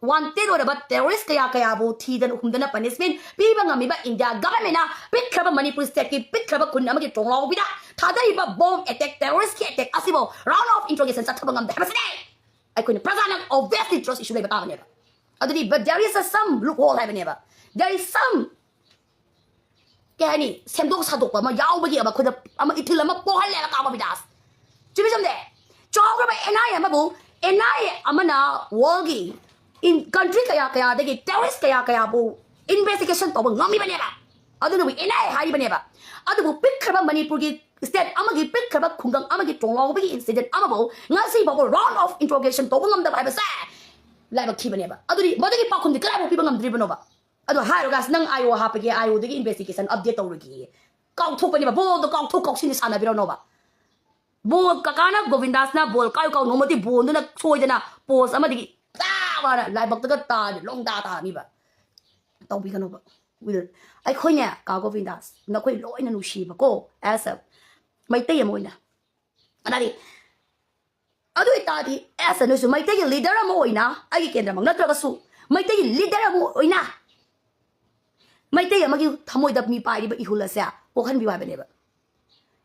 ꯋꯥꯟꯇꯦꯗ ꯑꯣꯏꯔꯕ ꯇꯦꯔꯣꯔꯤꯁ ꯀꯌꯥ ꯀꯌꯥꯕꯨ ꯊꯤꯗꯅ ꯍꯨꯝꯗꯅ ꯄꯅꯤꯁꯃꯦꯟ ꯄꯤꯕ ꯉꯝꯃꯤꯕ ꯏꯟꯗꯤꯌꯥ ꯒꯚꯔꯟꯃꯦꯟꯅ ꯄꯤꯛꯈ꯭ꯔꯕ ꯃꯅꯤꯄꯨꯔ ꯁ꯭ꯇꯦꯠꯀꯤ ꯄꯤꯛꯈ꯭ꯔꯕ ꯈꯨꯟ ꯑꯃꯒꯤ ꯇꯣꯡꯂꯥꯎꯕꯤꯗ ꯊꯥꯗꯔꯤꯕ ꯕꯣꯝ ꯑꯦꯇꯦꯛ, ꯇꯦꯔꯣꯔꯤꯁꯀꯤ ꯑꯦꯇꯦꯛ ꯑꯁꯤꯕꯨ round of interrogation ꯆꯠꯊꯕ ꯉꯝꯗꯦ ꯍꯥꯏꯕꯁꯤꯅꯦ꯫ ꯑꯩꯈꯣꯏꯅ ꯄ꯭ꯔꯖꯥꯅ obviously trust issue ꯂꯩꯕ ꯇꯥꯕꯅꯦꯕ꯫ ꯑꯗꯨꯗꯤ but there is a some loophole ꯍꯥꯏꯕꯅꯦꯕ꯫ There is some ꯀꯩ ꯍꯥꯏꯅꯤ, ꯁꯦꯝꯗꯣꯛ ꯁꯥꯗꯣꯛꯄ ꯑꯃ ꯌꯥꯎꯕꯒꯤ ꯑꯃ ꯑꯩꯈꯣꯏꯗ ꯑꯃ ꯏꯊꯤꯜ ꯑꯃ ꯄꯣꯛꯍꯜꯂꯦꯕ ꯀꯥ ꯒꯣꯕꯤꯟꯗꯥꯁ꯫ ꯆꯨꯝꯃꯤ ꯆꯨꯝꯗꯦ? ꯆꯥꯎꯈ꯭ꯔꯕ ꯑꯦꯟ ꯑꯥꯏ ꯑꯦ ꯑꯃꯕꯨ, ꯑꯦꯟ ꯑꯥꯏ ꯑꯦ ꯑꯃꯅ ꯋꯥꯔꯜꯒꯤ ꯀꯟꯇ꯭ꯔꯤ ꯀꯌꯥ ꯀꯌꯥꯗꯒꯤ ꯇꯦꯔꯣꯔꯤꯁ ꯀꯌꯥ ꯀꯌꯥꯕꯨ ꯏꯟꯚꯦꯁꯇꯤꯒꯦꯁꯟ ꯇꯧꯕ ꯉꯝꯃꯤꯕꯅꯦꯕ꯫ ꯑꯗꯨꯅꯕꯨ ꯑꯦꯟ ꯑꯥꯏ ꯑꯦ ꯍꯥꯏꯔꯤꯕꯅꯦꯕ꯫ ꯑꯗꯨꯕꯨ ꯄꯤꯛꯈ꯭ꯔꯕ ꯃꯅꯤꯄꯨꯔꯒꯤ ꯁ꯭ꯇꯦꯠ ꯑꯃꯒꯤ ꯄꯤꯛꯈ꯭ꯔꯕ ꯈꯨꯡꯒꯪ ꯑꯃꯒꯤ ꯇꯣꯡꯂꯥꯎꯕꯒꯤ ꯏꯟꯁꯤꯗꯦꯟ ꯑꯃꯕꯨ ꯉꯁꯤ ꯐꯥꯎꯕ round of interrogation ꯇꯧꯕ ꯉꯝꯗꯕ ꯍꯥꯏꯕꯁꯦ ꯂꯥꯏꯕꯛ ꯊꯤꯕꯅꯦꯕ꯫ ꯑꯗꯨꯗꯤ ꯃꯗꯨꯒꯤ ꯄꯥꯎꯈꯨꯝꯗꯤ ꯀꯗꯥꯏꯐꯥꯎ ꯄꯤꯕ ꯉꯝꯗ꯭ꯔꯤꯕꯅꯣꯕ? ꯑꯗꯣ ꯍꯥꯏꯔꯨꯒ ꯅꯪ I O ꯍꯥꯞꯄꯒꯦ, I ꯑꯣꯗꯒꯤ investigation update ꯇꯧꯔꯒꯦ꯫ ꯀꯥꯎꯊꯣꯛꯄꯅꯦꯕ, ꯕꯣꯜꯗꯣ ꯀꯥꯎꯊꯣꯛ ꯀꯥꯎꯁꯤꯟꯅ ꯁꯥꯟꯅꯕꯤꯔꯣꯅꯣꯕ꯫ ꯕꯣꯜ ꯀꯀꯥꯅ ꯒꯣꯕꯤꯟꯗꯥꯁꯅ ꯕꯣꯜ ꯀꯥꯎ ꯀꯥꯎ ꯅꯣꯡꯃꯗꯤ ꯕꯣꯜꯗꯨꯅ ꯁꯣꯏꯗꯅ ꯄꯣꯁ ꯑꯃꯗꯒꯤ ꯇꯥꯛ ꯂꯥꯎꯅ ꯂꯥꯏꯕꯛꯇꯒ ꯇꯥꯔꯗꯤ ꯂꯣꯡꯗꯥ ꯇꯥꯅꯤꯕ꯫ ꯇꯧꯕꯤꯒꯅꯣꯕ꯫ Will, ꯑꯩꯈꯣꯏꯅꯦ, ꯀꯥ ꯒꯣꯕꯤꯟꯗꯥꯁ, ꯅꯈꯣꯏ ꯂꯣꯏꯅ ꯅꯨꯡꯁꯤꯕꯀꯣ, as a ꯃꯩꯇꯩ ꯑꯃ ꯑꯣꯏꯅ꯫ ꯑꯗꯨꯗꯤ, ꯑꯗꯨ ꯑꯣꯏꯇꯥꯔꯗꯤ, as a ꯅꯣꯏꯁꯨ ꯃꯩꯇꯩꯒꯤ ꯂꯤꯗꯔ ꯑꯃ ꯑꯣꯏꯅ, ꯑꯩꯒꯤ ꯀꯦꯟꯗ꯭ꯔꯃꯛ ꯅꯠꯇ꯭ꯔꯒꯁꯨ, ꯃꯩꯇꯩꯒꯤ ꯂꯤꯗꯔ ꯑꯃ ꯑꯣꯏꯅ, ꯃꯩꯇꯩ ꯑꯃꯒꯤ ꯊꯃꯣꯏꯗ ꯃꯤ ꯄꯥꯏꯔꯤꯕ ꯏꯍꯨꯜ ꯑꯁꯦ ꯄꯣꯛꯍꯟꯕꯤꯌꯨ ꯍꯥꯏꯕꯅꯦꯕ꯫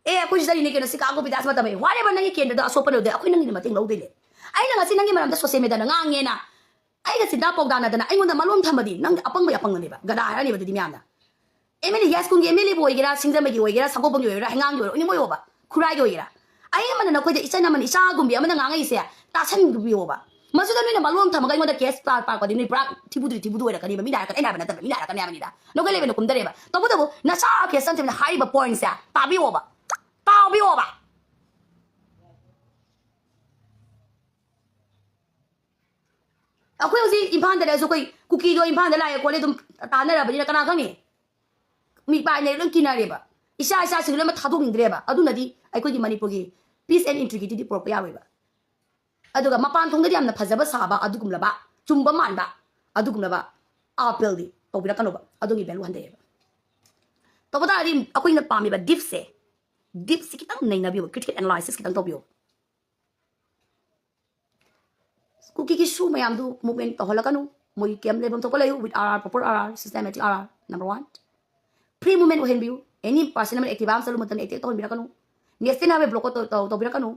ꯑꯦ, ꯑꯩꯈꯣꯏꯁꯨ ꯆꯠꯂꯤꯅꯦ ꯀꯩꯅꯣ, ꯁꯤ ꯀꯥ ꯒꯣꯕꯤꯟꯗꯥꯁ ꯃꯇꯝ ꯑꯩ꯫ Whatever ꯅꯪꯒꯤ ꯀꯦꯟꯗ꯭ꯔꯗ ꯑꯁꯣꯛꯄ ꯂꯩꯔꯗꯤ ꯑꯩꯈꯣꯏ ꯅꯪꯒꯤ ꯃꯇꯦꯡ ꯂꯧꯗꯣꯏꯅꯦ꯫ ꯑꯩꯅ ꯉꯁꯤ ꯅꯪꯒꯤ ꯃꯔꯝꯗ ꯁꯣꯁꯤꯌꯦꯜ ꯃꯦꯗꯤꯌꯥꯗ ꯉꯥꯡꯉꯦꯅ ꯑꯩꯒ ꯆꯤꯟꯗꯥ ꯄꯥꯎꯗꯥꯅꯗꯅ ꯑꯩꯉꯣꯟꯗ ꯃꯂꯣꯝ ꯊꯝꯃꯗꯤ ꯅꯪꯗꯤ ꯑꯄꯪꯕꯒꯤ ꯑꯄꯪꯕꯅꯦꯕ, ꯒꯗꯥ ꯍꯥꯏꯔꯅꯦꯕ ꯑꯗꯨꯗꯤ ꯃꯌꯥꯝꯅ꯫ ꯑꯦꯝ ꯑꯦꯜ ꯑꯦ, ꯌꯥꯏꯁ꯭ꯀꯨꯜꯒꯤ ꯑꯦꯝ ꯑꯦꯜ ꯑꯦꯕꯨ ꯑꯣꯏꯒꯦꯔꯥ, ꯁꯤꯡꯖꯃꯩꯒꯤ ꯑꯣꯏꯒꯦꯔꯥ, ꯁꯒꯣꯜꯕꯟꯒꯤ ꯑꯣꯏꯒꯦꯔꯥ, ꯍꯩꯉꯥꯡꯒꯤ ꯑꯣꯏꯒꯦꯔꯥ, ꯎꯅꯤꯡꯕ ꯑꯣꯏꯌꯣꯕ, ꯈꯨꯔꯥꯏꯒꯤ ꯑꯣꯏꯒꯦꯔꯥ, ꯑꯩ ꯑꯃꯅ ꯅꯈꯣꯏꯗ ꯏꯆꯟ ꯑꯃꯅ, ꯏꯆꯥꯒꯨꯝꯕꯤ ꯑꯃꯅ ꯉꯥꯡꯉꯛꯏꯁꯦ ꯇꯥꯁꯟꯕꯤꯌꯣꯕ꯫ ꯃꯁꯤꯗ ꯅꯣꯏꯅ ꯃꯂꯣꯟ ꯊꯝꯃꯒ ꯑꯩꯉꯣꯟꯗ ꯀꯦꯁ ꯄꯥꯔ ꯄꯥꯔꯛꯄꯗꯤ ꯅꯣꯏ ꯄꯨꯔꯥ ꯊꯤꯕꯨꯗꯨꯗꯤ ꯊꯤꯕꯨꯗꯨ ꯑꯣꯏꯔꯛꯀꯅꯤꯕ, ꯃꯤꯅ ꯍꯥꯏꯔꯛꯀꯅꯤ, ꯑꯩꯅ ꯍꯥꯏꯕ ꯅꯠꯇꯕ, ꯃꯤꯅ ꯍꯥꯏꯔꯛꯀꯅꯤ ꯍꯥꯏꯕꯅꯤꯗ꯫ ꯅꯈꯣꯏ ꯂꯩꯕꯅ ꯀꯨꯝꯗꯔꯦꯕ꯫ ꯇꯧꯕꯇꯕꯨ ꯅꯆꯥ ꯀꯦꯁ ꯆꯟꯁꯤꯕꯅ ꯍꯥꯏꯔꯤꯕ ꯄꯣꯏꯟꯠꯁꯦ ꯇꯥꯕꯤꯌꯣꯕ, ꯇꯥꯕꯤꯌꯣꯕ꯫ ꯑꯩꯈꯣꯏ ꯍꯧꯖꯤꯛ ꯏꯝꯐꯥꯜꯗ ꯂꯩꯔꯁꯨ ꯑꯩꯈꯣꯏ ꯀꯨꯀꯤꯗꯣ ꯏꯝꯐꯥꯜꯗ ꯂꯥꯛꯑꯦ ꯈꯣꯠꯂꯦ ꯑꯗꯨꯝ ꯇꯥꯟꯅꯔꯕꯅꯤꯅ ꯀꯅꯥ ꯈꯪꯅꯤ? ꯃꯤ ꯄꯥꯏꯅꯔꯦ, ꯂꯣꯏ ꯀꯤꯅꯔꯦꯕ꯫ ꯏꯆꯥ ꯏꯆꯥꯁꯤꯡ ꯂꯣꯏꯅꯃꯛ ꯊꯥꯗꯣꯛꯅꯤꯡꯗ꯭ꯔꯦꯕ꯫ ꯑꯗꯨꯅꯗꯤ ꯑꯩꯈꯣꯏꯒꯤ ꯃꯅꯤꯄꯨꯔꯒꯤ Peace and integrityꯗꯤ ꯄꯨꯔꯛꯄ ꯌꯥꯔꯣꯏꯕ꯫ ꯑꯗꯨꯒ ꯃꯄꯥꯟ ꯊꯣꯡꯗꯗꯤ ꯌꯥꯝꯅ ꯐꯖꯕ ꯁꯥꯕ ꯑꯗꯨꯒꯨꯝꯂꯕ, ꯆꯨꯝꯕ ꯃꯥꯟꯕ ꯑꯗꯨꯒꯨꯝꯂꯕ ꯑꯥꯄꯦꯜꯗꯤ ꯇꯧꯕꯤꯔꯛꯀꯅꯣꯕ꯫ ꯑꯗꯨꯒꯤ value ꯍꯟꯊꯩꯑꯕ꯫ ꯇꯧꯕ ꯇꯥꯔꯗꯤ ꯑꯩꯈꯣꯏꯅ ꯄꯥꯝꯃꯤꯕ deepꯁꯦ, deepꯁꯦ ꯈꯤꯇꯪ ꯅꯩꯅꯕꯤꯌꯨ, critical analysis ꯈꯤꯇꯪ ꯇꯧꯕꯤꯌꯨ꯫ ꯀꯨꯀꯤꯒꯤ ꯁꯨ ꯃꯌꯥꯝꯗꯨ movement ꯇꯧꯍꯜꯂꯛꯀꯅꯨ꯫ ꯃꯣꯏꯒꯤ camp ꯂꯩꯐꯝ ꯊꯣꯛꯄ ꯂꯩꯌꯨ, with R R, proper R R, systematic R R, number one. Free movement ꯑꯣꯏꯍꯟꯕꯤꯌꯨ꯫ Any personal active ꯑꯃ ꯆꯠꯂꯨ ꯃꯇꯝꯗ attack ꯇꯧꯍꯟꯕꯤꯔꯛꯀꯅꯨ꯫ National highway block ꯇꯧ-, ꯇꯧ-, ꯇꯧꯕꯤꯔꯛꯀꯅꯨ꯫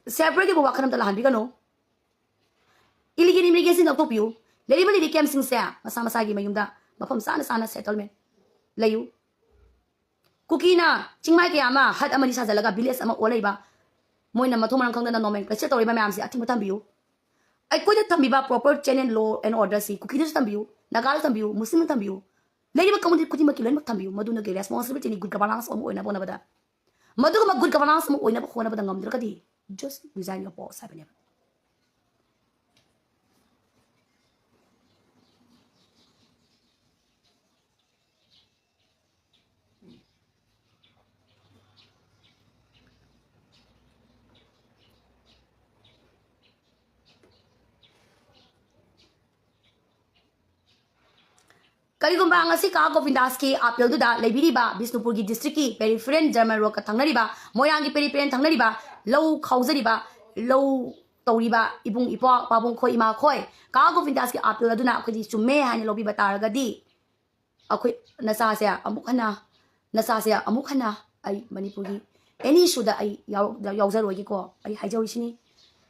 Separate ꯀꯤꯕ ꯋꯥꯈꯜ ꯑꯝꯇ ꯂꯥꯛꯍꯟꯕꯤꯒꯅꯨ꯫ Illegal immigration ꯂꯧꯊꯣꯛꯄꯤꯌꯨ꯫ ꯂꯩꯔꯤꯕ ꯂꯩꯔꯤ campꯁꯤꯡꯁꯦ ꯃꯁꯥ ꯃꯁꯥꯒꯤ ꯃꯌꯨꯝꯗ ꯃꯐꯝ ꯆꯥꯅ ꯆꯥꯅ settlement ꯂꯩꯌꯨ꯫ ꯀꯨꯀꯤꯅ ꯆꯤꯡꯃꯥꯏ ꯀꯌꯥ ꯑꯃ hut ꯑꯃꯅꯤ ꯁꯥꯖꯜꯂꯒ village ꯑꯃ ꯑꯣꯜꯂꯛꯏꯕ, ꯃꯣꯏꯅ ꯃꯊꯣꯡ ꯃꯔꯝ ꯈꯪꯗꯅ nomenclature ꯇꯧꯔꯤꯕ ꯃꯌꯥꯝꯁꯦ ꯑꯊꯤꯡꯕ ꯊꯝꯕꯤꯌꯨ꯫ ꯑꯩꯈꯣꯏꯗ ꯊꯝꯕꯤꯕ proper chain and law and orderꯁꯤ ꯀꯨꯀꯤꯗꯁꯨ ꯊꯝꯕꯤꯌꯨ, ꯅꯥꯒꯥꯗ ꯊꯝꯕꯤꯌꯨ, ꯃꯨꯁꯂꯤꯝꯗ ꯊꯝꯕꯤꯌꯨ, ꯂꯩꯔꯤꯕ community ꯈꯨꯗꯤꯡꯃꯛꯀꯤ ꯂꯣꯏꯅꯃꯛ ꯊꯝꯕꯤꯌꯨ꯫ ꯃꯗꯨꯅ ꯀꯩ responsibilityꯅꯤ good governance ꯑꯃ ꯑꯣꯏꯅꯕ ꯍꯣꯠꯅꯕꯗ꯫ ꯃꯗꯨꯒꯨꯝꯕ good governance ꯑꯃ ꯑꯣꯏꯅꯕ ꯍꯣꯠꯅꯕꯗ ꯉꯝꯗ꯭ꯔꯒꯗꯤ just resign your post ꯍꯥꯏꯕꯅꯦꯕ꯫ ꯀꯔꯤꯒꯨꯝꯕ ꯉꯁꯤ ꯀꯥ ꯒꯣꯕꯤꯟꯗꯥꯁꯀꯤ ꯑꯥꯄꯦꯜꯗꯨꯗ ꯂꯩꯕꯤꯔꯤꯕ ꯕꯤꯁꯅꯨꯄꯨꯔꯒꯤ districtꯀꯤ peripheral German roadꯀ ꯊꯪꯅꯔꯤꯕ, ꯃꯣꯏꯔꯥꯡꯒꯤ peripheral ꯊꯪꯅꯔꯤꯕ ꯂꯧ ꯈꯥꯎꯖꯔꯤꯕ, ꯂꯧ ꯇꯧꯔꯤꯕ ꯏꯕꯨꯡ ꯏꯄ꯭ꯋꯥ, ꯄꯥꯕꯨꯡ ꯈꯣꯏ, ꯏꯃꯥ ꯈꯣꯏ, ꯀꯥ ꯒꯣꯕꯤꯟꯗꯥꯁꯀꯤ ꯑꯥꯄꯦꯜ ꯑꯗꯨꯅ ꯑꯩꯈꯣꯏꯗꯤ ꯆꯨꯝꯃꯦ ꯍꯥꯏꯅ ꯂꯧꯕꯤꯕ ꯇꯥꯔꯒꯗꯤ, ꯑꯩꯈꯣꯏ ꯅꯆꯥꯁꯦ ꯑꯃꯨꯛ ꯍꯟꯅ, ꯅꯆꯥꯁꯦ ꯑꯃꯨꯛ ꯍꯟꯅ ꯑꯩ ꯃꯅꯤꯄꯨꯔꯒꯤ any issueꯗ ꯑꯩ ꯌꯥꯎ-, ꯌꯥꯎꯖꯔꯣꯏꯒꯦꯀꯣ꯫ ꯑꯩ ꯍꯥꯏꯖꯧꯔꯤꯁꯤꯅꯤ,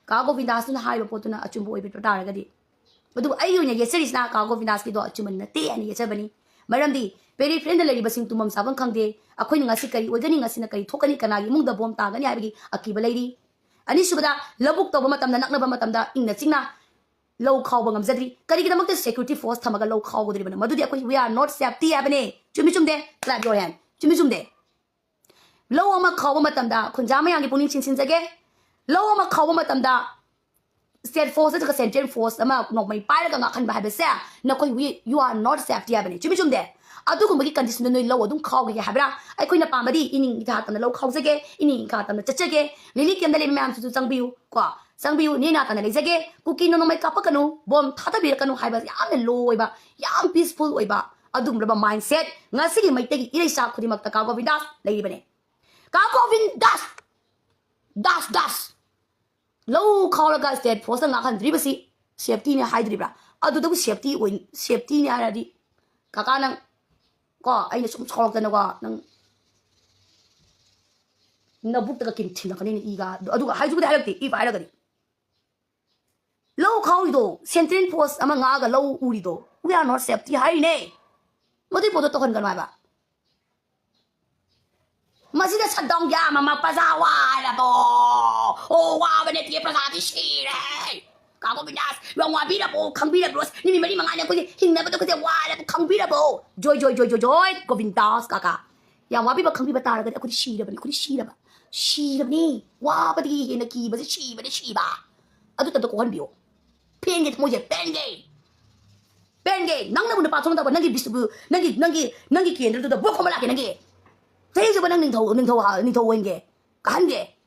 ꯀꯥ ꯒꯣꯕꯤꯟꯗꯥꯁꯅ ꯍꯥꯏꯔꯤꯕ ꯄꯣꯠꯇꯨꯅ ꯑꯆꯨꯝꯕ ꯑꯣꯏꯕꯤꯕ ꯇꯥꯔꯒꯗꯤ꯫ ꯑꯗꯨꯕꯨ ꯑꯩꯒꯤ ꯑꯣꯏꯅ ꯌꯦꯠꯆꯔꯤꯁꯤꯅ ꯀꯥ ꯒꯣꯕꯤꯟꯗꯥꯁꯀꯤꯗꯣ ꯑꯆꯨꯝꯕ ꯅꯠꯇꯦ ꯍꯥꯏꯅ ꯌꯦꯠꯆꯕꯅꯤ꯫ ꯃꯔꯝꯗꯤ peripheralyꯗ ꯂꯩꯔꯤꯕꯁꯤꯡ ꯇꯨꯝꯐꯝ ꯆꯥꯐꯝ ꯈꯪꯗꯦ꯫ ꯑꯩꯈꯣꯏꯅ ꯉꯁꯤ ꯀꯔꯤ ꯑꯣꯏꯒꯅꯤ, ꯉꯁꯤꯅ ꯀꯔꯤ ꯊꯣꯛꯀꯅꯤ, ꯀꯅꯥꯒꯤ ꯏꯃꯨꯡꯗ ꯕꯣꯝ ꯇꯥꯒꯅꯤ ꯍꯥꯏꯕꯒꯤ ꯑꯀꯤꯕ ꯂꯩꯔꯤ꯫ ꯑꯅꯤꯁꯨꯕꯗ, ꯂꯧꯕꯨꯛ ꯇꯧꯕ ꯃꯇꯝꯗ, ꯅꯛꯅꯕ ꯃꯇꯝꯗ ꯏꯪꯅ ꯆꯤꯛꯅ ꯂꯧ ꯈꯥꯎꯕ ꯉꯝꯖꯗ꯭ꯔꯤ꯫ ꯀꯔꯤꯒꯤꯗꯃꯛꯇ security force ꯊꯝꯃꯒ ꯂꯧ ꯈꯥꯎꯒꯗꯧꯔꯤꯕꯅꯣ? ꯃꯗꯨꯗꯤ ꯑꯩꯈꯣꯏ we are not safety ꯍꯥꯏꯕꯅꯦ꯫ ꯆꯨꯝꯃꯤ ꯆꯨꯝꯗꯦ? Clap your hand. ꯆꯨꯝꯃꯤ ꯆꯨꯝꯗꯦ? ꯂꯧ ꯑꯃ ꯈꯥꯎꯕ ꯃꯇꯝꯗ ꯈꯨꯟꯖꯥ ꯃꯌꯥꯝꯒꯤ ꯄꯨꯛꯅꯤꯡ ꯆꯤꯡꯁꯤꯟꯖꯒꯦ, ꯂꯧ ꯑꯃ ꯈꯥꯎꯕ ꯃꯇꯝꯗ state force ꯅꯠꯇ꯭ꯔꯒ central force ꯑꯃ ꯅꯣꯡꯃꯩ ꯄꯥꯏꯔꯒ ꯉꯥꯛꯍꯟꯕ ꯍꯥꯏꯕꯁꯦ ꯅꯈꯣꯏ we, you are not safety ꯍꯥꯏꯕꯅꯤ꯫ ꯆꯨꯝꯃꯤ ꯆꯨꯝꯗꯦ? ꯑꯗꯨꯒꯨꯝꯕꯒꯤ conditionꯗ ꯅꯣꯏ ꯂꯧ ꯑꯗꯨꯝ ꯈꯥꯎꯒꯦ ꯍꯥꯏꯕ꯭ꯔꯥ? ꯑꯩꯈꯣꯏꯅ ꯄꯥꯝꯕꯗꯤ ꯏꯅꯤꯡ ꯏꯊꯥ ꯇꯝꯅ ꯂꯧ ꯈꯥꯎꯖꯒꯦ, ꯏꯅꯤꯡ ꯏꯊꯥ ꯇꯝꯅ ꯆꯠꯆꯒꯦ, relief campꯇ ꯂꯩꯕ ꯃꯌꯥꯝꯁꯤꯁꯨ ꯆꯪꯕꯤꯌꯨ ꯀꯣ, ꯆꯪꯕꯤꯌꯨ, ꯅꯦꯅꯥ ꯇꯥꯅ ꯂꯩꯖꯒꯦ꯫ ꯀꯨꯀꯤ ꯅꯣꯡꯃꯩ ꯀꯥꯞꯄꯛꯀꯅꯨ, ꯕꯣꯝ ꯊꯥꯗꯕꯤꯔꯛꯀꯅꯨ ꯍꯥꯏꯕ ꯌꯥꯝꯅ low ꯑꯣꯏꯕ, ꯌꯥꯝ peaceful ꯑꯣꯏꯕ ꯑꯗꯨꯒꯨꯝꯂꯕ mindset ꯉꯁꯤꯒꯤ ꯃꯩꯇꯩꯒꯤ ꯏꯔꯩꯆꯥ ꯈꯨꯗꯤꯡꯃꯛꯇ ꯀꯥ ꯒꯣꯕꯤꯟꯗꯥꯁ ꯂꯩꯔꯤꯕꯅꯦ꯫ ꯀꯥ ꯒꯣꯕꯤꯟꯗꯥꯁ, ꯗꯥꯁ ꯗꯥꯁ, ꯂꯧ ꯈꯥꯎꯔꯒ state forceꯅ ꯉꯥꯛꯍꯟꯗ꯭ꯔꯤꯕꯁꯤ safetyꯅꯦ ꯍꯥꯏꯗ꯭ꯔꯤꯕ꯭ꯔꯥ? ꯑꯗꯨꯗꯕꯨ safety ꯑꯣꯏ, safetyꯅꯦ ꯍꯥꯏꯔꯗꯤ ꯀꯥꯀꯥ ꯅꯪ ꯀꯣ, ꯑꯩꯅ ꯁꯨꯝ ꯁꯥꯎꯔꯛꯇꯅꯀꯣ, ꯅꯪ ꯅꯕꯨꯛꯇꯒ ꯀꯤꯟ ꯊꯤꯜꯂꯛꯀꯅꯤꯅꯦ ꯏꯒ꯫ ꯑꯗꯨꯒ ꯍꯥꯏꯖꯕꯗꯤ ꯍꯥꯏꯔꯛꯇꯦ, if ꯍꯥꯏꯔꯒꯗꯤ꯫ ꯂꯧ ꯈꯥꯎꯔꯤꯗꯣ, central force ꯑꯃ ꯉꯥꯛꯑꯒ ꯂꯧ ꯎꯔꯤꯗꯣ, we are not safety ꯍꯥꯏꯔꯤꯅꯦ꯫ ꯃꯗꯨꯏ ꯄꯣꯠꯇꯣ ꯇꯧꯍꯟꯒꯅꯨ ꯍꯥꯏꯕ꯫ ꯃꯁꯤꯗ shutdown ꯌꯥꯝ ꯑꯃ ꯄ꯭ꯔꯖꯥ ꯋꯥꯔꯕꯣ? ꯑꯣ, ꯋꯥꯕ ꯅꯠꯇꯦ, ꯄ꯭ꯔꯖꯥꯗꯤ ꯁꯤꯔꯦ꯫ ꯀꯥ ꯒꯣꯕꯤꯟꯗꯥꯁ, ꯌꯥꯝ ꯋꯥꯕꯤꯔꯕꯣ? ꯈꯪꯕꯤꯔꯕ꯭ꯔꯣ? ꯅꯨꯃꯤꯠ ꯃꯔꯤ ꯃꯉꯥꯅꯤ ꯑꯩꯈꯣꯏꯒꯤ ꯍꯤꯡꯅꯕꯗꯣ ꯀꯩꯁꯦ ꯋꯥꯔꯕ ꯈꯪꯕꯤꯔꯕꯣ? ꯖꯣꯏ, ꯖꯣꯏ, ꯖꯣꯏ, ꯖꯣꯏ, ꯖꯣꯏ, ꯒꯣꯕꯤꯟꯗꯥꯁ ꯀꯥꯀꯥ꯫ ꯌꯥꯝ ꯋꯥꯕꯤꯕ ꯈꯪꯕꯤꯕ ꯇꯥꯔꯒꯗꯤ ꯑꯩꯈꯣꯏꯗꯤ ꯁꯤꯔꯕꯅꯤ, ꯑꯩꯈꯣꯏꯗꯤ ꯁꯤꯔꯕ, ꯁꯤꯔꯕꯅꯤ꯫ ꯋꯥꯕꯗꯒꯤ ꯍꯦꯟꯅ ꯀꯤꯕꯁꯦ ꯁꯤꯕꯅꯤ, ꯁꯤꯕ꯫ ꯑꯗꯨ ꯇꯝꯗ ꯀꯣꯛꯍꯟꯕꯤꯌꯣ꯫ ꯄꯦꯟꯒꯦ ꯊꯃꯣꯏꯁꯦ, ꯄꯦꯟꯒꯦ꯫ ꯄꯦꯟꯒꯦ꯫ ꯅꯪꯅꯕꯨ ꯅꯨꯄꯥ ꯊꯣꯛꯅꯗꯕ ꯅꯪꯒꯤ ꯕꯤꯁꯅꯨꯄꯨꯔ, ꯅꯪꯒꯤ, ꯅꯪꯒꯤ, ꯅꯪꯒꯤ ꯀꯦꯟꯗ꯭ꯔꯗꯨꯗ ꯕꯣ ꯈꯣꯝꯕ ꯂꯥꯛꯀꯦ ꯅꯪꯒꯤ꯫ ꯆꯍꯤ ꯆꯨꯞꯄ ꯅꯪ ꯅꯤꯡꯊꯧ, ꯅꯤꯡꯊꯧ, ꯅꯤꯡꯊꯧ ꯑꯣꯏꯍꯟꯒꯦ꯫ ꯀꯥꯍꯟꯒꯦ꯫